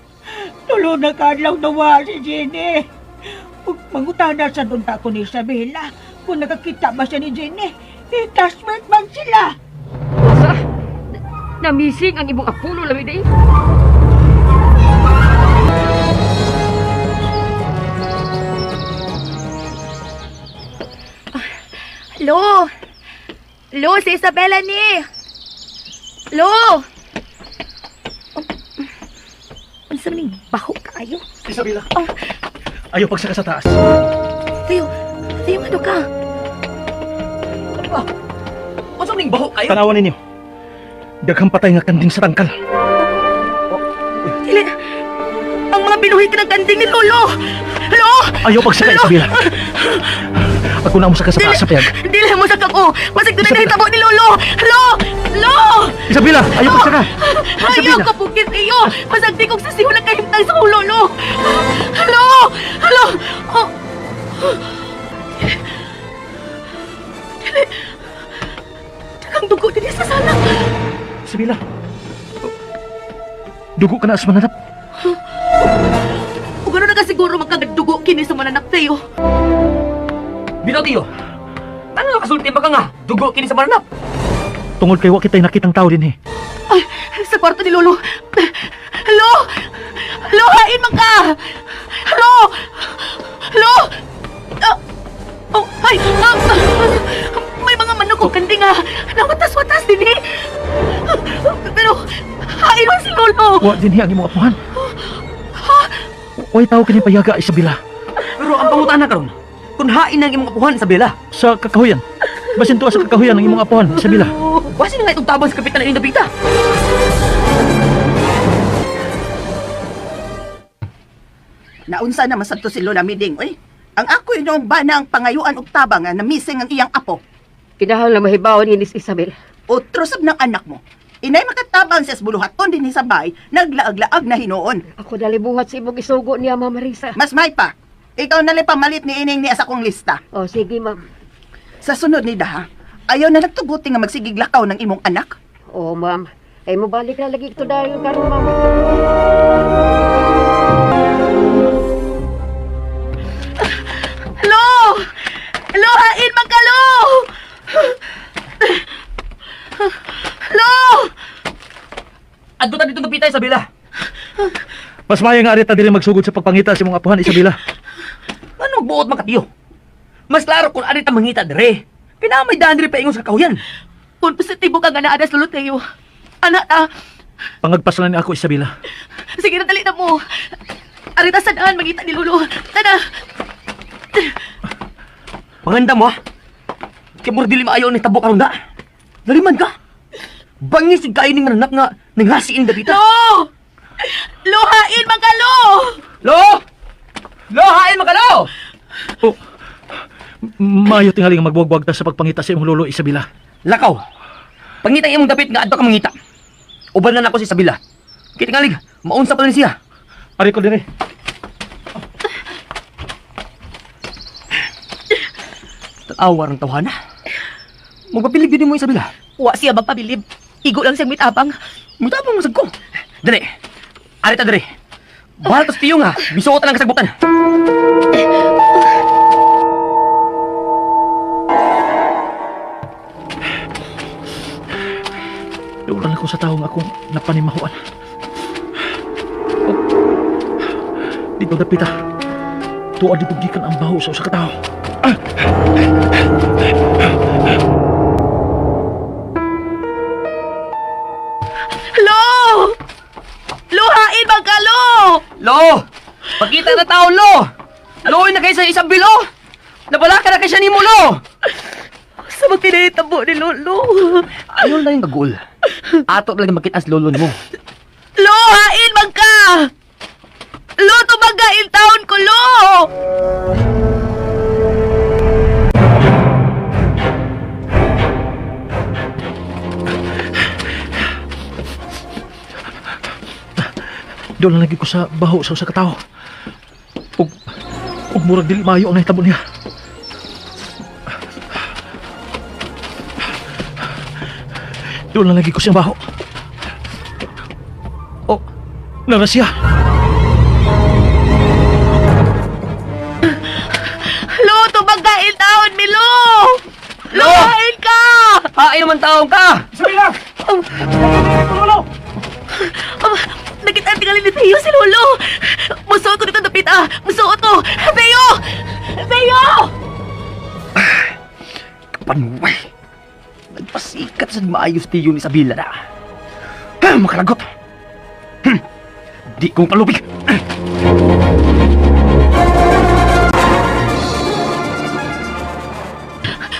Tulo na kadlaw nawa si Jenny. Ug mangutana sa doon ko ni Isabela. Kung nakakita ba siya ni Jenny, eh, classmate man sila. Unsa? Namising ang imong apulo lami di. Lo! Lo, si Isabela ni! Lo! Oh, unsa man ning baho kaayo? Isabela. Oh. Ayaw pagsaka sa taas. Theo, Theo, ano ka? Unsa man ning baho kayo? Tanawan ninyo. Daghang patay nga kanding sa tangkal. Dili! Ang mga binuhi ka ng kanding ni Lolo! Lo! Ayaw pagsaka, Isabela. Ako na ang musaka sa taas sa payag. Dili mo sa kako! Masig doon na nahitabo ni Lolo! Lo! Lo! Isabela, ayaw pagsaka. Ayaw ka pugit iyo! Masagdi kong sasiho na kahimtang sa kong lolo! Halo! Halo! Oh. Dili! Dagang dugo din sa sala! Isabela. Dugo ka na sa mananap. Ug ano na ka siguro magkagadugo kini sa mananak tayo? Bitaw tiyo. Ano nakasulti ba ka nga? Dugo kini sa mananap. Tungod kay wa kita'y nakitang tao din eh. Ay, sa kwarto ni Lolo! Halo! Halo, hain man ka! Halo! Halo! Ah, oh, ay! Ah, may mga manok o kanding ah! Nawatas-watas din eh! Pero, hain man si Lolo! Wa din ang imong apuhan. Way tao kini payaga, Isabela. Pero ang pangutana karon, kung hain ang imong apuhan, Isabela. Sa kakahuyan. Basin tuwa sa kakahuyan ang imong apuhan, Isabela. Wasi na nga itong tabang sa kapitan ining dapita. Naunsa na masadto si Lola Miding oy. Ang ako noong bana ang pangayuan og tabang nga namising ang iyang apo. Kinahanglan mahibaw ni Miss Isabel. Otro sab ng anak mo. Inay makatabang siya sa buluhaton dinhi sa bahay, naglaag-laag na hinuon. Ako dali buhat sa imong isugo niya, Ma'am Marisa. Mas may pa. Ikaw na lang pamalit ni ining niya sa akong lista. Oh, sige, ma'am. Sa sunod ni Daha, ayaw na nagtuguti nga magsigig lakaw ng imong anak. Oh, ma'am. Ay, mabalik na lagi ito dahil karon, ma'am. Halo! Halo, hain man ka, lo! Halo! Adto ta dito dapita, Isabela. Mas maya nga arita dili magsugod sa pagpangita sa imong apuhan, Isabela. Ano buot man ka tiyo? Mas klaro kung ari ta mangita dire. Kinamay daan dire paingon sa kakahuyan. Kung positibo ka nga naa sa Lolo Teo. Anak ta, Pangagpas lang ni ako, Isabela. sige na dali na mo. Arita sa daan, mangita ni Lolo. Tana! Panganda mo ha. Kay murag dili maayo ni tabo karon da. Laliman ka. Bangis jud kayo ning mananap nga nanghasi ini dapita. Lo! Lo, hain man ka, Lo! Lo! Lo, hain man ka, lo! Oh, maayo tingali nga magbuwag-buwag ta sa pagpangita sa imong lolo, Isabela. Lakaw. Pangita ang imong dapit nga adto ka mangita. Uban na nako si Isabela. Kay tingali, maunsa pa ni siya. Ari ko dire. Tanawa rang tawhana. Magpabilib yun mo, Isabela. Wa siya magpabilib. Igo lang siyang mitabang. Mutabang masag ko. Dali. Ari ta diri. Bahal tas tiyong ha. Bisuot lang kasagbutan. Doon ako sa taong akong napanimahuan. Oh, dito dapita. Tuwa dito gikan ang baho sa usa ka tawo. Lo! Lo, hain man ka, Lo! Lo! Pakita na tao, Lo! Lo, na kayo sa Isabel, oh! Nabala ka na kay siya nimo, Lo! Sa magpinahitabo ni Lolo. Ayaw na yung gagol. Ato talaga makita as lolo nimo. Lo, hain man ka! Lo, tumaga in town ko, Lo! Doon lang lagi ko sa baho sa usa ka tawo. Ug ug murag dili maayo ang nahitabo niya. Doon lang lagi ko siyang baho. Oh, nara siya. Lo, tumaga in town mi, Lo! Lo, Lo! hain ka! Hain naman taong ka! Isabela! Lolo! Nakita tingali ni Theo si Lolo! Musuot ko dito dapit ah! Musuot ko! Theo! Theo! Kapanuway! Nagpasikat sa maayos tiyo ni Isabela na. Ah, makalagot! Di kong palupig!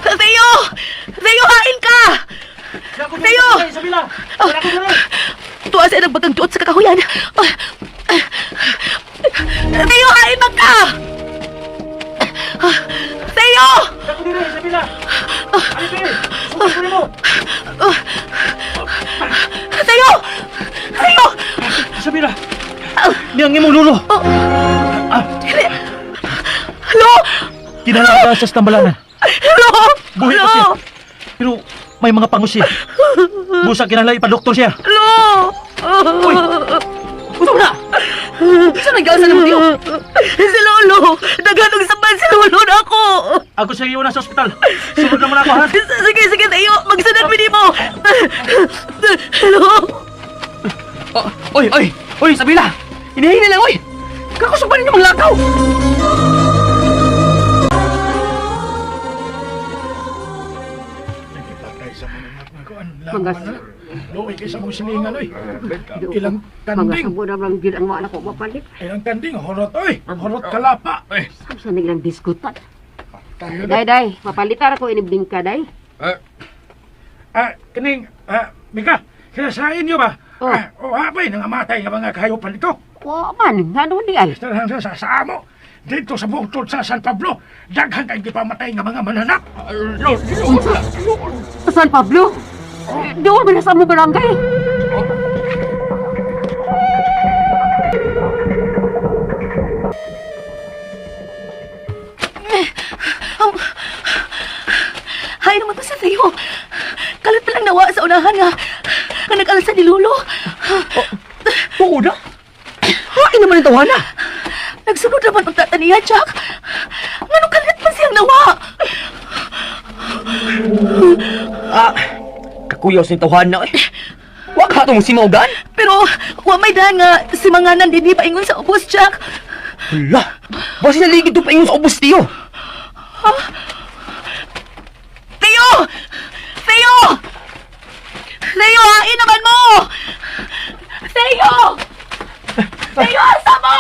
Theo! Theo, hain ka! Theo! Isabela! Tuwa sa nagbagang duot sa kakahuyan. Ah, ah. Theo, hain man ka! Ah, Theo! Ako dire, Isabela! Ari dire! Sugod mo! Theo! Theo! Isabela! Niyang imong lolo! Lo! Kinalaga sa stambalanan. Lo! Buhi pa Lo! siya. Pero may mga pangos siya. Busa kinahanglan ipa-doktor siya. Lo! Uy! Gusto mo na! Isa nang sa nimo tiyo! Si Lolo! Daghanong saban si Lolo na ako! Ako sa iyo na sa ospital. Sunod naman ako ha. Sige, sige, Theo! Magsunod mi nimo! Lo! Oh, oy, oy! Oy, Isabela! Hinihina lang, oy! Kakusog pa ninyo manglakaw! Mga Luoy kay sa mong silingan oy. Ilang Mga kanding, sambo na lang gyud ang mga anak ko mapalit. ilang kanding horot oy, horot kalapa. Saan sa nilang diskutan? Day, day, mapalitar ako inibding ka, day. Ah, kining Mika, kaya sa inyo ba? Oh. Ah, oh, abay nangamatay nga mga kahayupan dito. Wa man, ngano di ay? Sa, sa, sa amo, dito sa bungtod sa San Pablo, daghan kay gipamatay nga mga mananap. Sa San Pablo? Doon ba na sa among barangay? Hay naman to si Theo. Kalit pa lang nawa sa unahan nga. Nga nag-alsa ni Lolo. Oo na! Hain naman yung tawhana! Nagsunod naman ang tata niya, Jack. Ngano kalit man siyang nawa? Ah, kakuyaw sa tawhana, eh. Wa ka itong simaugan? Pero wa may daan nga si manganan dinhi paingon sa ubos, Jack. Hala! Basta naligid to paingon sa ubos tiyo! Theo! Theo! Theo, hain naman mo! Theo! Theo, asa mo?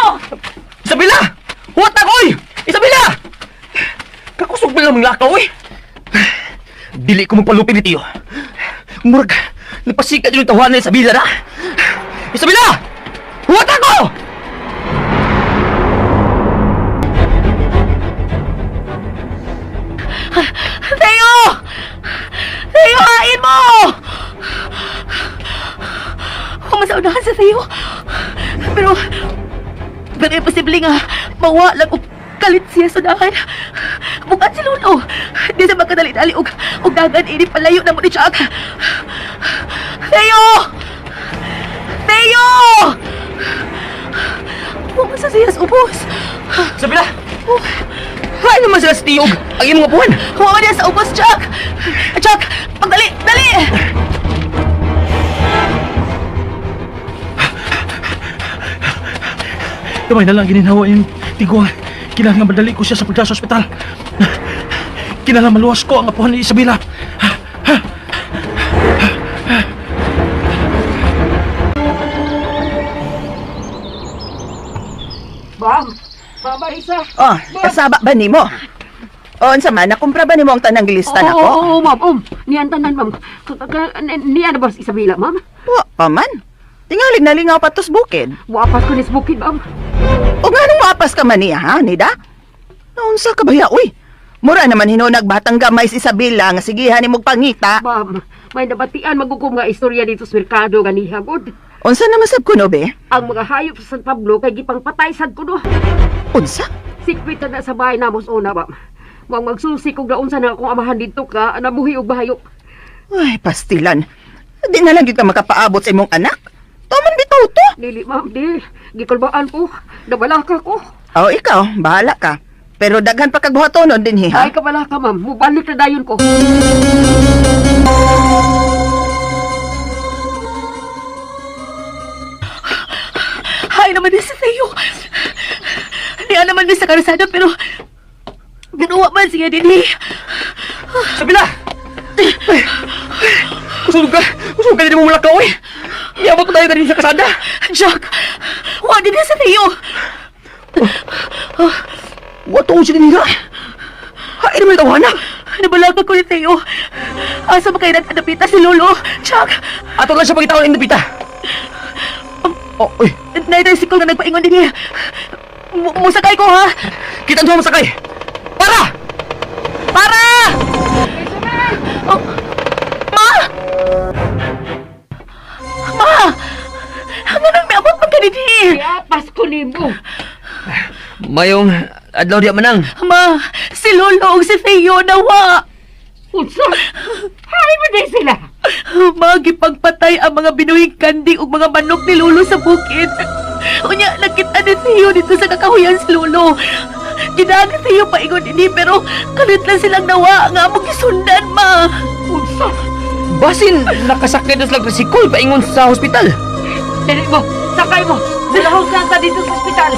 Nga mga lakaw eh. Dili ko magpalupin ni Tiyo. Murag, napasikat yung tawanan ni Isabela na. Isabela! Huwag ako! Theo! Theo, hain mo! Humasaunahan sa Theo. Pero, pero imposible nga, mawa lang og kalit siya sa unahan. Bukat si Lolo. Di sa magkadali-dali og, og dagan ini palayo na mo ni Jack. Theo! Theo! Pumasa siya sa ubos. Isabela! Hain naman sila sa Tiyo og ang imong apuhan. Huwag niya sa ubos, Jack! Jack, pagdali! Dali! Gamay na lang gininhawa yung tiguang. Kinahanglan madali ko siya sa pagdala sa ospital. Kinahanglan maluwas ko ang apuhan ni Isabela. Ma'am! Ma'am Marisa! Oh, kasaba ba nimo? O, unsa man, nakumpra ba nimo ang tanang gilista Oo, nako? oo, oo, ma'am. Niyan tanan, ma'am. Niyan na ba si Isabela, ma'am? Wa pa man. Tingalig nalingaw pa tos bukid. Wapas ko ni sa bukid, ma'am. O nga nung maapas ka man niya, ha, Nida? Naunsa ka ba ya, uy? Mura naman hinunag batang gamay si Isabela nga sigihan ni pangita. Ma'am, may nabatian magukom nga istorya dito sa merkado ganiha, god. Unsa naman sab kuno be? Ang mga hayop sa San Pablo kay gipangpatay sad kuno. Unsa? Sikwit na sa bahay namos una, ma'am. Wang magsusi kog naunsa na akong amahan dito ka, nabuhi og bahayop. Ay, pastilan. Di na lang gyud ka makapaabot sa imong anak. Tuman bitaw to. Dili, ma'am, di. Gikulbaan ko. Nabalaka ko. O ikaw, bahala ka. Pero daghan pa kag buhatonon dinhi ha. Ay, kabalaka, ma'am. Mubalik na dayon ko. Hay naman din si Theo. Niya naman din sa karasada pero ginawa man siya din eh. Isabela! Ay, kusog ka! Kusog ka din mo mulakaw eh! Iabot ko tayo kanina sa kasada! Jack, wa din si Theo. Wato ko siya nila! Hain naman yung tawanan! Nabalaga ko ni Theo. Asa ba kayo nagkadapita si Lolo? Jack, Ato lang siya pagitawon ang dapita! Oh, uy! na-tricycle na nagpaingon din eh. Musakay ko ha. Kita ang masakay! Para! Para! Oh, ma! Ma! Ano nang miabot man ka dinhi? Kaya ko nimo. Mayong adlaw diya manang. Ma, si Lolo ug si Theo nawa. Unsa? Hay man din sila. Ma, gipagpatay ang mga binuhing kanding ug mga manok ni Lolo sa bukid. Unya, nakita ni Theo dito sa kakahuyan si Lolo. Ginaan ni Theo paingon ini pero kalit lang silang nawa nga among gisundan, ma. Unsa? Basin nakasakay na sila tricycle paingon sa hospital. Dili mo. Sakay mo. Dilahos lang ta dito sa ospital.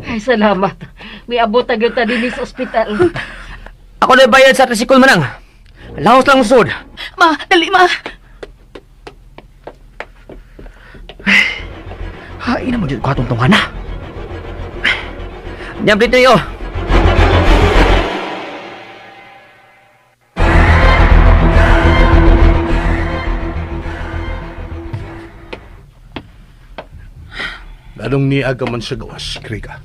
Ay, salamat. May abot na gyud ta dinhi sa ospital. Ako na bayad sa tricycle manang. Laos lang usod. Ma, dali ma. Hain naman dyan ko atong tawana. Nyamrit na iyo. Anong niaga man sa gawas, Krika?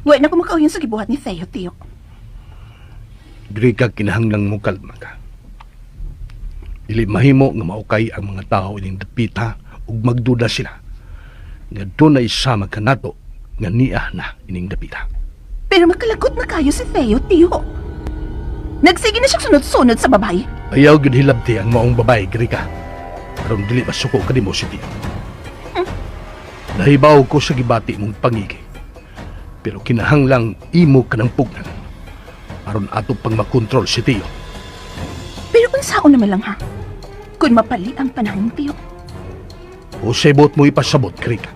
Wa na ko makauyon sa gibuhat ni Theo, tiyo. Grika kinahanglang mo kalma ka. Dili mahimo nga maukay ang mga tao ining dapita ug magduda sila nga dunay sama kanato nga niya na ining dapita. Pero makalagot na kayo si Theo, tiyo. Nagsige na siya sunod-sunod sa babae. Ayaw gyud hilabti ang maong babae, Grika. Aron dili masuko kanimo si Tio. Nahibaw ko sa gibati mong pangigi. Pero kinahanglang imo ka ng pugnan aron ato pang makontrol si Tio. Pero unsaon naman lang ha? Kung mapali ang panahon, tiyo. O sebot mo ipasabot, Krika.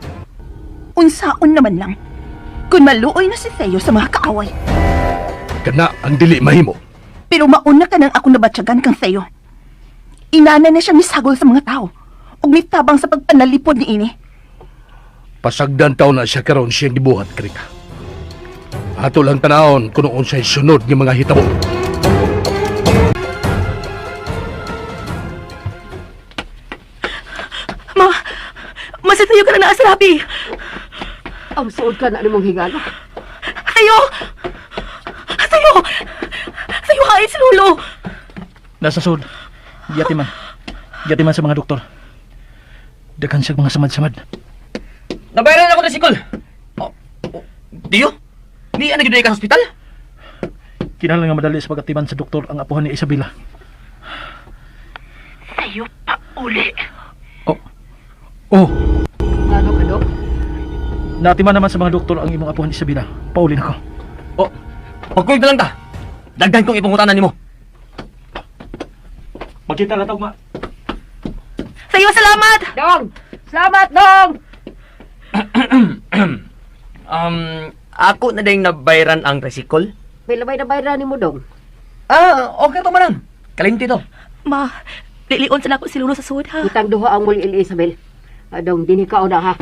Unsaon naman lang. Kung maluoy na si Theo sa mga kaaway. Kana ang dili mahimo. Pero mauna ka nang ako nabatyagan kang Theo. Inana na siya misagol sa mga tao. Ug mitabang sa pagpanalipod ni ini. Pasagdan taon na siya karon siyang gibuhat, Krika. Ato lang tanawon kung unsay sunod nga mga hitabo. Ma, ma si Theo ka na naa sa labi. Ang suod ka na nimong higala. Theo! Theo! Theo, hain si Lolo! Nasa sud. Giatiman. Giatiman sa mga doktor. Daghan siya mga samad-samad. Nabayaran ako na sikol. Oh, oh, Tiyo? Ni ano gyud ka sa ospital? Kinahanglan nga madali sa pagatiman sa doktor ang apuhan ni Isabela. Theo pa uli. Oh. Oh, Ngano ka, Dok? natiman naman sa mga doktor ang imong apuhan Isabela. Paulin ako. Oh, pagkuyog na lang ta. Daghan kong ipangutanan nimo. Magkita na tawag ma. Theo, salamat! Dong! Salamat, Dong! Ako na ding nabayaran ang tricycle. May labay na bayra nimo, Dong. Ah, okay to manang. Kalimti to. Ma, lilion sa nako si Lolo sa sud, ha? Utang duha ang muli Isabel. Ah, Dong, dinhi ka una ha.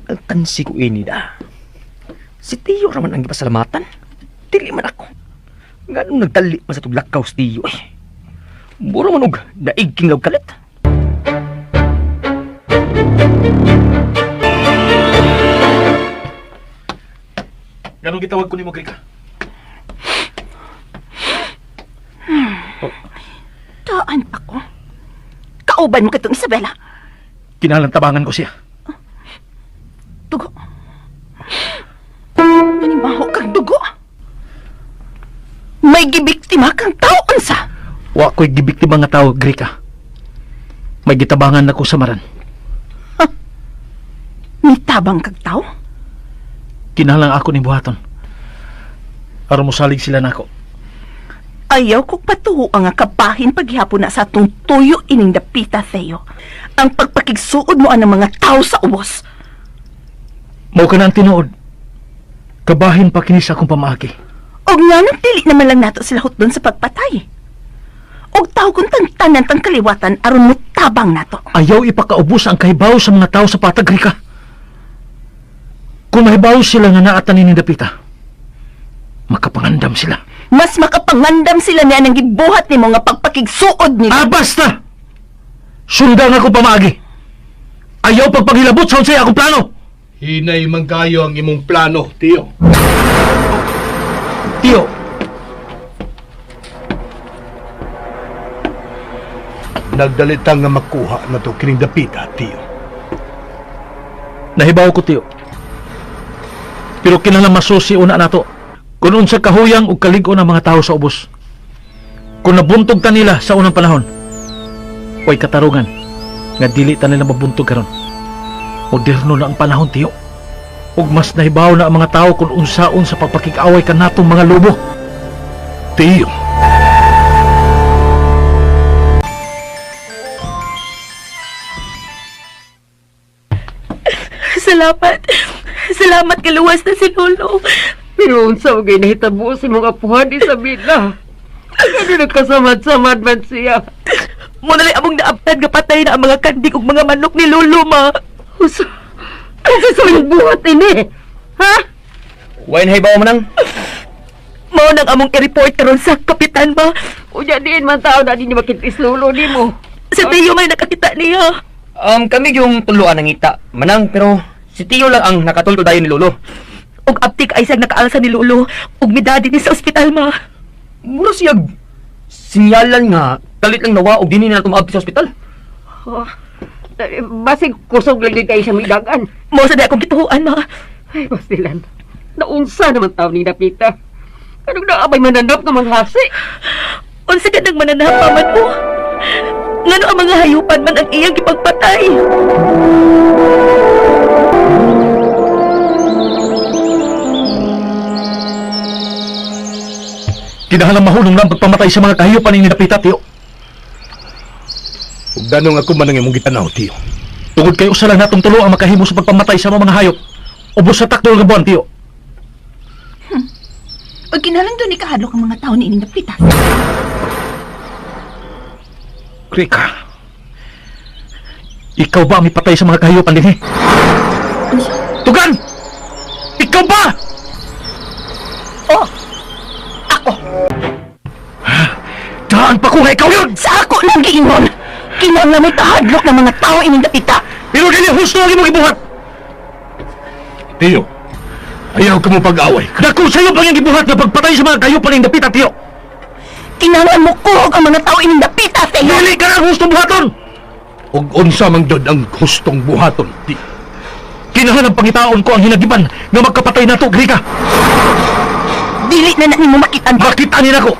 Alkansi ko ini da. Si Tiyo raman ang gipasalamatan. Dili man ako. Nganong nagdali man sa tuglakaw si Tiyo eh. Mura man og daig king kalit. Ganong gitawag ko nimo, Grika? Taan pa ko. Kauban mo katong Isabela. Kinahanglan tabangan ko siya. Dugo. Nanimaho kang dugo. May gibiktima kang tao unsa. Wa ko'y gibiktima nga tao, Grika. May gitabangan nako sa maran. Mitabang kag tao? Kinahanglan ako ni buhaton. Aron mosalig sila nako. Ayaw kog patuo ang kabahin paghihapon na sa atong tuyo ining dapita, Theo. Ang pagpakigsuod mo ang mga tao sa ubos. Mao ka na ang tinuod. Kabahin pa kini sa akong pamaagi. Og nga nang dili naman lang nato sila hutdon sa pagpatay. Og tao kung tanan tang kaliwatan aron mo tabang nato. Ayaw ipakaubos ang kahibaw sa mga tao sa patag, Grika. Kung mahibaw sila nga naatan ni dapita, makapangandam sila. Mas makapangandam sila niya ng gibuhat nimo nga pagpakigsuod nila. Ah, basta! Sundan ako pamaagi. Ayaw pagpaghilabot sa unsay akong plano. Hinay man kayo ang imong plano, Tiyo. Tiyo, Nagdalitang nga makuha na to kining dapita, Tiyo. Nahibaw ko, Tiyo. Pero kinahanglan masusi una nato kung unsa kahuyang ug kalig-on ang mga tao sa ubos. Kung nabuntog ta nila sa unang panahon, way katarungan nga dili ta nila mabuntog karon. Moderno na ang panahon, Tiyo. Ug mas nahibaw na ang mga tao kung unsaon sa pagpakig-away kanatong mga lobo. Tiyo. Salamat. Salamat kaluwas na si Lolo. Pero unsa mo ginahitabo sa mga apuhan Isabela? Ano nagkasamad-samad man siya? Muna lang among naabtan nga patay na ang mga kandik ug mga manok ni Lolo, ma. Usa, unsa sa mga buhat ini? Ha? Way na hibaw manang. Mao nang among i-report karon sa kapitan, ma. Unya diin man tao na di ni makintis lolo nimo. Si Theo may nakakita niya. Kami yung tuluan ng ngita. Manang, pero si Tiyo lang ang nakatulto dayon ni Lolo. Ug aptik ay siyang nakaalsa ni Lolo ug midadi ni sa ospital, ma. Mura siyag sinyalan nga kalit lang nawa og dinhi na tumaabti sa ospital. Oh, basig kusog lang din kayo siya midagan. Mao sa di akong gituhuan, ma. Ay, Bastilan. Naunsa naman tao ni Napita. Anong naabay mananap nga manghasi? Unsa ka nang mananap, man mo? Ngano ang mga hayupan man ang iyang gipagpatay? Kinahanglan mahulong na ang pagpamatay sa mga kahiyupan ni Napita, Tiyo. Ug danong ako man ang imong gitanaw, Tiyo. Tungod kay usa lang natong tulo ang makahimo sa pagpamatay sa mga hayop. Ubos sa takdol nga buwan, Tiyo. Ug kinahanglan doon ikahadlok ang mga tao ni ining dapita. Krika, ikaw ba ang mipatay sa mga kahiyupan dinhi? Tugan! Ikaw ba? Oh, ako. Daan pa ko nga ikaw yun! Sa ako nang giingon. Kinahanglan mo tahadlok ng mga tao ining dapita. Pero dili husto ang imong gibuhat! Tiyo, ayaw ka mo pag-away. Dako sa'yo pang iyang gibuhat nga pagpatay sa mga kahiyupan ning dapita, tiyo! Kinahanglan mo kuhog ang mga tao ining dapita, Theo. Dili ka na ang husto buhaton! Ug unsa man gyud ang hustong buhaton, Tiyo. Kinahanglan ang pangitaon ko ang hinagiban nga magkapatay nato, Grika! Dili na na nimo makitan. Makita ni nako!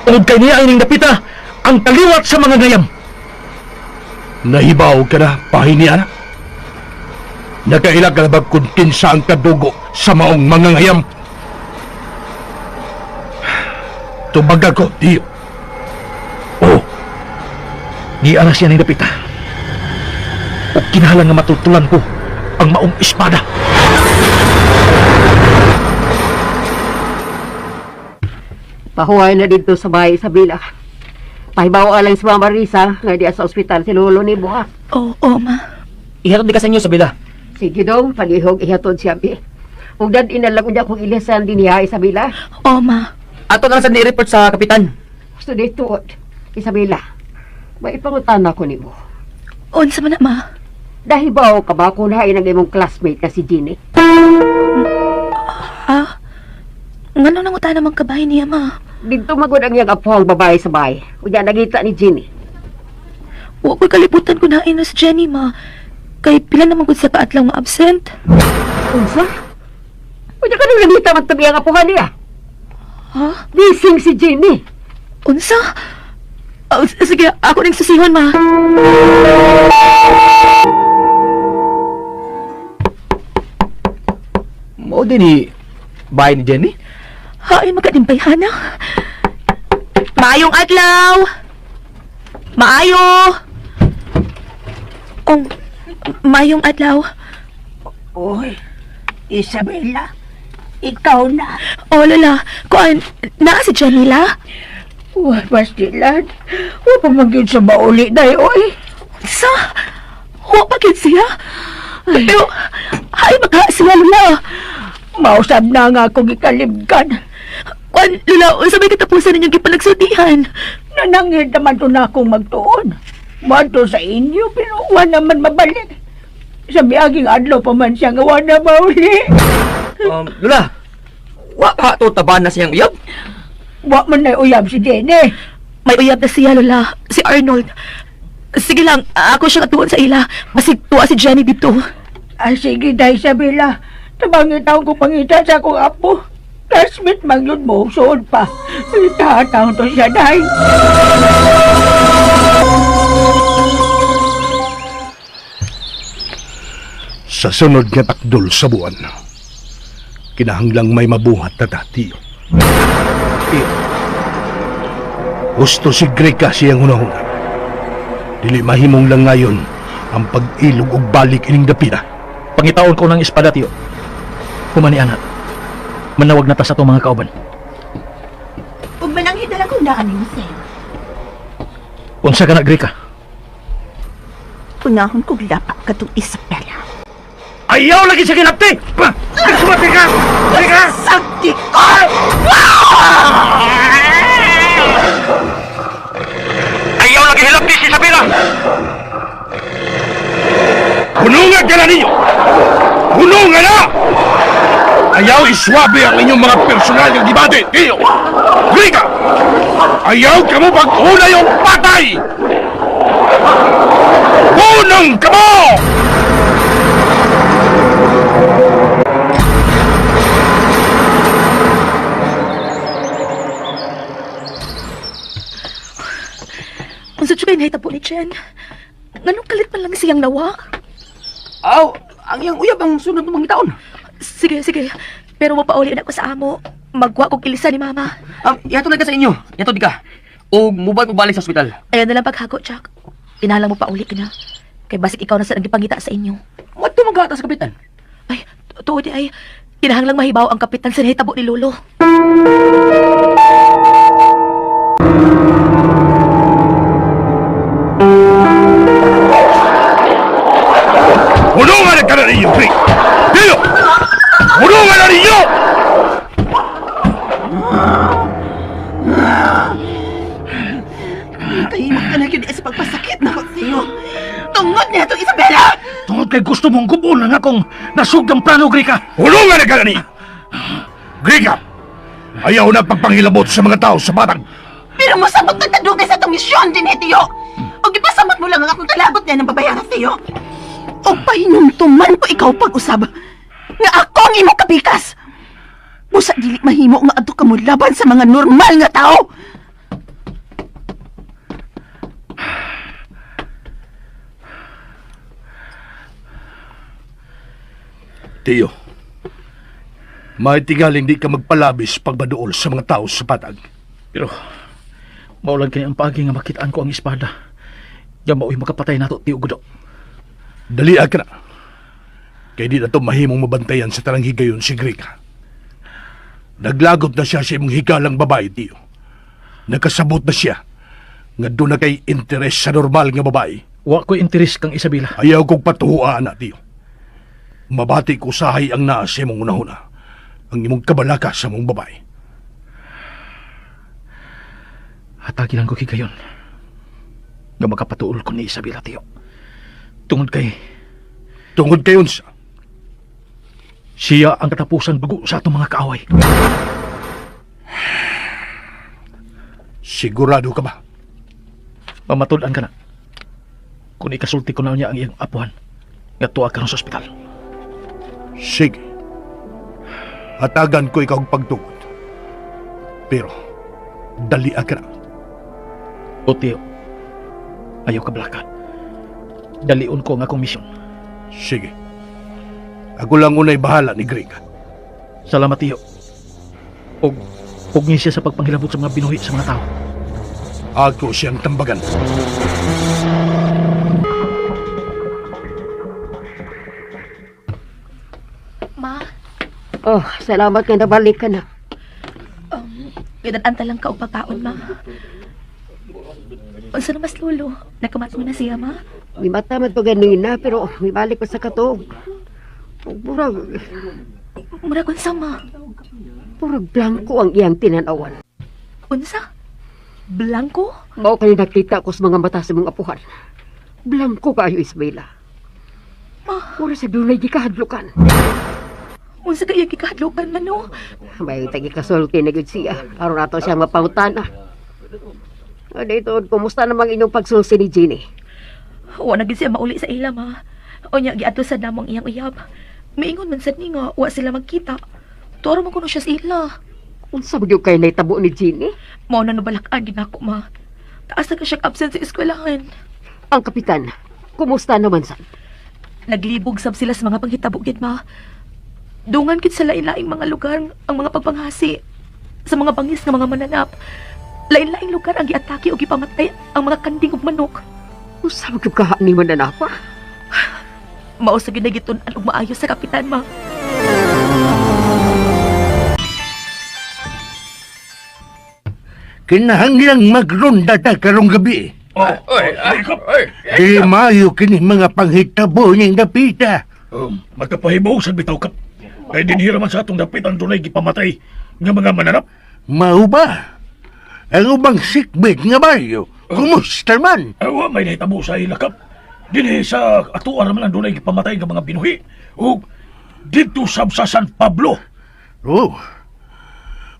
Ug kay niya ining dapita ang kaliwat sa mga ngayam. Nahibaw ka na, pahin niya na. Nakaila ka na ba kung kinsa ang kadugo sa maong mga ngayam? Tubaga ko, Tiyo. Oo. Niara siya ning dapita. Ug kinahanglan nga matutulan ko ang maong espada. Pahuway na dito sa bahay, Isabela. Pahibaw lang si Mama Risa nga diya sa ospital si Lolo ni Buha. Oo, oh, ma. Ihatod di ka sa inyo, Isabela. Sige dong, palihog ihatod siya bi. Ug dad inalag unya kong ilisan din niya, Isabela. Oo, ma. Ato na lang sa ni-report sa kapitan. Gusto dito, Isabela. May ipangutana ko nimo. Unsa man na, ma? Dahil ba o ka ba kung hain ang imong classmate na si Ginny? Ah? Ngano nang utana man kabahin niya, ma? Dito magod ang iyang apo ang babae sa bahay. Unya nagita ni Ginny. Wa ko'y kalibutan ko na si Jenny, ma. Kay pila naman gud sa kaadlaw nga absent. Unsa? Unya ka nang nangita man tabi ang apuhan niya. Ha? Bising si Ginny. Unsa? Oh, sige, ako ning susihon, ma. Mao din ni bahay ni Jenny. Hain magkadimpay, Hana. Maayong adlaw! Maayo! Ong, maayong adlaw. Oy, Isabela, ikaw na. Oh, Lola, kuan, naa si Jenny la? Uy, Bastilan, wa pa man gyud sa mauli day, oy. Sa? Wa pa gyud siya? Pero, ay maka siya, Lola. Mausab na nga akong ikalibgan. Kuan, Lola, unsa may katapusan ninyong gipanagsultihan? Nanangil naman to na akong magtuon. Madto sa inyo, pero wa naman mabalik. Sa miaging adlaw pa man siya nga wa na mauli. Lola, wa ka to taban na siyang uyab. Wa man na uyab si Jenny. May uyab na siya, Lola. Si Arnold. Sige lang, ako siyang atuon sa ila. Basig tuwa si Jenny dito. Ah, sige, day, Isabela. Tabangin taon ko pangita sa akong apo. Classmate man yun mo, suod pa. Tatang to siya, day. Sa sunod nga takdol sa buwan, kinahanglang may mabuhat na ta, Tiyo. Tiyo, gusto si Greka siyang hunahuna. Dili mahimong lang ngayon ang pag-ilog og balik ining dapita. Pangitaon ko ng espada, tiyo. Humani, anak. Manawag na ta sa itong mga kauban. Ug mananghid na lang kung daan nimo, Theo. Unsa ka na, Greka? Unahon kog lapa katong Isabela. Ayaw lagi sa kinapti! Sumati ka! Greka! Sagdi ko! Ayaw lagi hilapti si Isabela! Hunungan ka na ninyo! Hunungan na! Ayaw iswabe ang inyong mga personal ng debate, Tiyo! Greka! Ayaw ka mo pag-una yung patay! Hunong ka mo! Unsa jud kay nahitabo ni Jen? Nganong kalit man lang siyang nawa? Aw, ang iyang uyab ang sunod ng mga taon. Sige, sige. Pero mapauli na ako sa amo. Magwa kog ilisa ni Mama. Ihatod na ka sa inyo. Ihatod di ka. O mubal ko balik sa ospital. Ayan na lang paghago, Jack. Pinalang mo pauli ka na. Kay basig ikaw na sa nagipangita sa inyo. Wadto maghata sa kapitan. Ay, tuod di ay. Kinahanglang mahibaw ang kapitan sa nahitabo ni Lolo. Hulungan na ka na ninyo, Rick! Dilo! Hulungan na ninyo! Kahimot ka na yun sa pagpasakit na ko siyo. Tungod niya itong Isabela! Tungod kay gusto mong gubon ang akong nasugdang plano, Grika. Hulungan na ka na ninyo! Grika! Ayaw na pagpangilabot sa mga tao sa batang. Pero mosabot ka tadugay sa itong misyon din, Tiyo! O gipasamot mo lang ang akong kalabot niya ng babayaran, Tiyo! O pahinumtuman ko ikaw pag-usab nga ako ang imong kapikas! Busa dili mahimo nga adto ka mo laban sa mga normal nga tao! Tiyo, maitigaling di ka magpalabis pagbaduol sa mga tao sa patag. Pero, maulag kini ang paagi nga makitaan ko ang espada. Nga mao'y makapatay nato, Tiyo Gudo. Dali ka na. Kay di na to mahimong mabantayan sa tarang higayon si Grika. Naglagot na siya sa imong higalang babae, Tiyo. Nakasabot na siya nga doon na kay interes sa normal nga babae. Wa ko'y interes kang Isabela. Ayaw kong patuhuan na, Tiyo. Mabati ko sahay ang naa sa imong unahuna. Ang imong kabalaka sa imong babae. Hatagi lang ko higayon. Nga makapatuol ko ni Isabela, Tiyo. Tungod kay Tungod kayon sa siya ang katapusan bago sa atong mga kaaway. Sigurado ka ba? Pamatud-an ka na. Kung ikasulti ko na niya ang iyang apuhan, nga tuwa karon sa ospital. Sige. Hatagan ko ikaw ang pagtugod. Pero, dali ka na. O Tiyo, ayaw ka blaka. Dalion ko ang akong misyon. Sige. Ako lang unay bahala ni Greg. Salamat, Tiyo. Og pugni siya sa pagpanghilabot sa mga binuhi sa mga tao. Ako siyang tambagan. Ma, Oh, salamat nga nabalik ka na. gidan-anta lang ka og pagkaon, ma. Unsa na mas lolo? Nagkamat mo na siya, ma? May mata man to ganina, pero may balik pa sa katog. Murag, Murag unsa, ma? murag blanco ang iyang tinanawan. Unsa? Blanco? Mao kay nakita ko sa mga mata sa mga apuhan. Blanco kaayo, Ismaila. Ma, Mura sa dunay gikahadlukan. unsa kay gikahadlokan man no? May tagi kasulti na gyud siya. Aron ato siya mapangutana. Dito, kumusta namang inyong pagsulsi ni Jenny? Wa na gid siya mauli sa ila, ma. Unya giadto sa namong iyang uyab. Miingon man sad ni nga wa sila magkita. Tuaro man kuno siya sa ila. Unsa ba gyud kay nahitabo ni Jenny? Mao na nabalak-an gid nako, ma. Taas na ka siya absent sa eskwelahan. Ang kapitan, kumusta naman sa? Naglibog sab sila sa mga panghitabo gid, ma. Dungan gid sa lain-laing mga lugar ang mga pagpanghasi sa mga bangis nga mga mananap. Lain-laing lugar ang giatake o gipamatay ang mga kanding ug manok. Unsa ba gyud kaha ni mananapa? Mao sa gid nagitun-an og maayo sa kapitan, ma. Kinahanglang magronda ta karong gabi. Di maayo kini mga panghitabo ning dapita. Magkapahibaw sa bitaw kap. Kay dinhira man sa atong dapit ang dunay gipamatay nga mga mananap. Mao ba? Ang ubang sikbit nga baryo, kumusta man? Awa may nahitabo sa ila kap. Dinhi sa atuan naman ang dunay gipamatay nga mga binuhi. O didto sab sa San Pablo. Oh,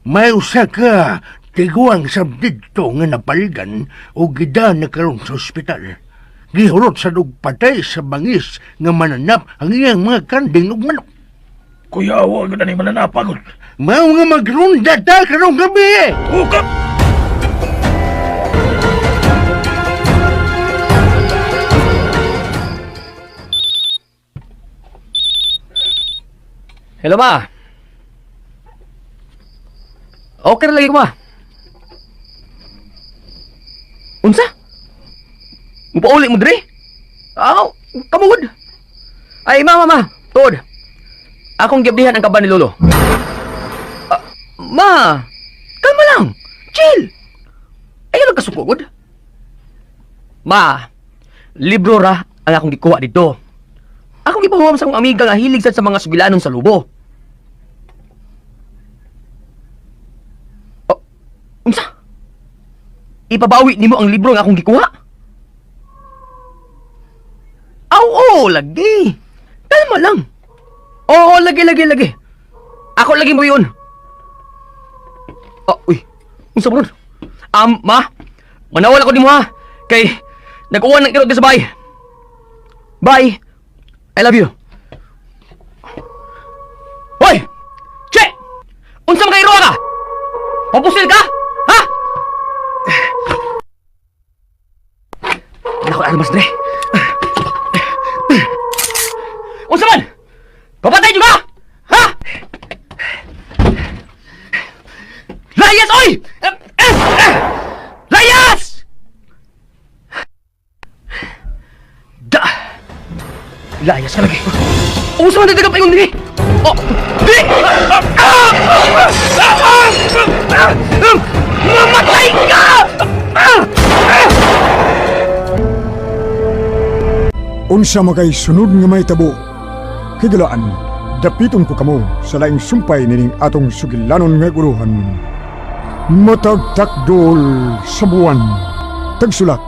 may usa ka tiguang sab didto nga napaligan o gida na karon sa ospital. Gihurot sa patay sa bangis nga mananap ang iyang mga kanding ug manok. Kuya, awa gud ani mananap agud. Mao nga magronda ta karong gabi. O kap. Hello, ma. Okay ra lagi ko, ma. Unsa? Mupauli mo diri? Aw, kamugod. Ay, ma, ma, ma. Tuod. Akong giblihan ang kaban ni Lolo. Ah, ma, kalma lang. Chill. Ayaw nagkasukugod. Ma, libro ra ang akong gikuha dito. Akong gipahuwam sa akong amiga nga hilig sad sa mga sugilanon sa lubo. Oh, unsa? Ipabawi nimo ang libro nga akong gikuha? Aw, oo, lagi. Kalma lang. Oo, lagi, lagi, lagi. Ako lagi mo yun. Oh, uy. Unsa mo ron? Ma, manawal ako nimo ha. Kay, nag-uwan ng kirot di sa bahay. Bye. I love you. Hoy! Che! Unsa man kay ka? Papusil ka? Ha? Nako, armas dre. Unsa man? Papatay niyo ka? Ha? Layas, oy! Layas! Da! Layas ka lagi. Unsa man dito paingon diri? Oh, di! Mamatay ka! Unsa makay sunod nga mahitabo. Higalaan, dapiton ko kamo sa laing sumpay nining atong sugilanon nga guluhan. Matagtakdol sa buwan. Tagsulat,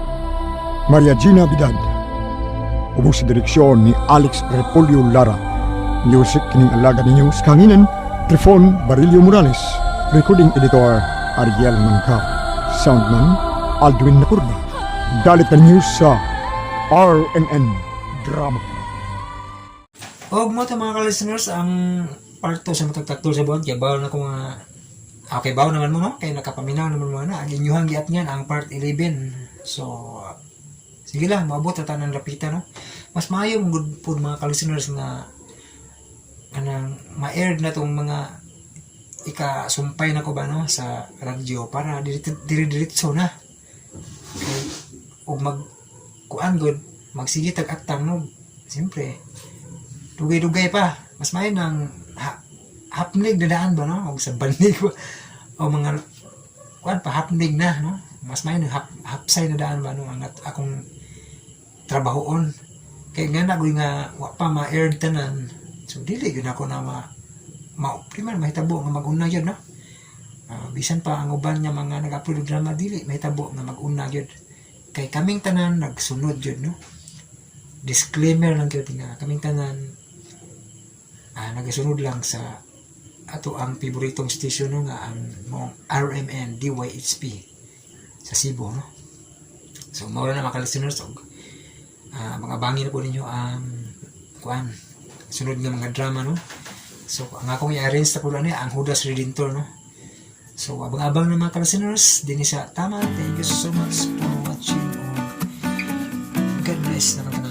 Maria Gina Bidad. Ubos sa direksyon ni Alex Repolyo Lara. Music kining alaga ninyo sa kanginan, Trifon Barillo Morales. Recording editor, Ariel Mangkap. Soundman, Aldwin Napurba. Dalit na ninyo sa RMN Drama. Og mo to mga ka-listeners, ang part 2 sa matagtaktol sa buwan, kaya bawo na ko mga. Okay, bawo naman mo, no? Kaya nakapaminaw naman mo na. Ang inyuhang giat niyan, ang part 11. So, sige lang, maabot na tayo ng lapitan, no? Mas maayo mong good po mga ka-listeners nga kanang ma-aired na tong mga ikasumpay na ko ba, no, sa radyo para dire-diretso na. Kay, og mag kuan good, magsige tag atang, no? Siyempre, dugay-dugay pa. Mas may ng hapnig na daan ba, no? O sa banig ba? O mga kuan pa, hapnig na, no? Mas may ng hapsay na daan ba, no? Ang akong trabahoon. Kay nga na nga wa pa ma-aired tanan. So dili gyud ako na ma ma di man mahitabo nga mag-una gyud, no? Ah, bisan pa ang uban nga mga nag-upload og drama, dili mahitabo nga mag-una gyud. Kay kaming tanan nagsunod gyud, no? Disclaimer lang gyud nga kaming tanan nagasunod lang sa ato ang paboritong station, no, nga ang mong RMN DYHP sa Cebu, no? So mao na, mga listeners, og mga bangin na po ninyo ang kuan sunod nga mga drama, no? So ang akong i-arrange na po ani ang Judas Redentor, no? So abang-abang na, mga listeners, dinhi sa Tama. Thank you so much for watching. Og God bless na.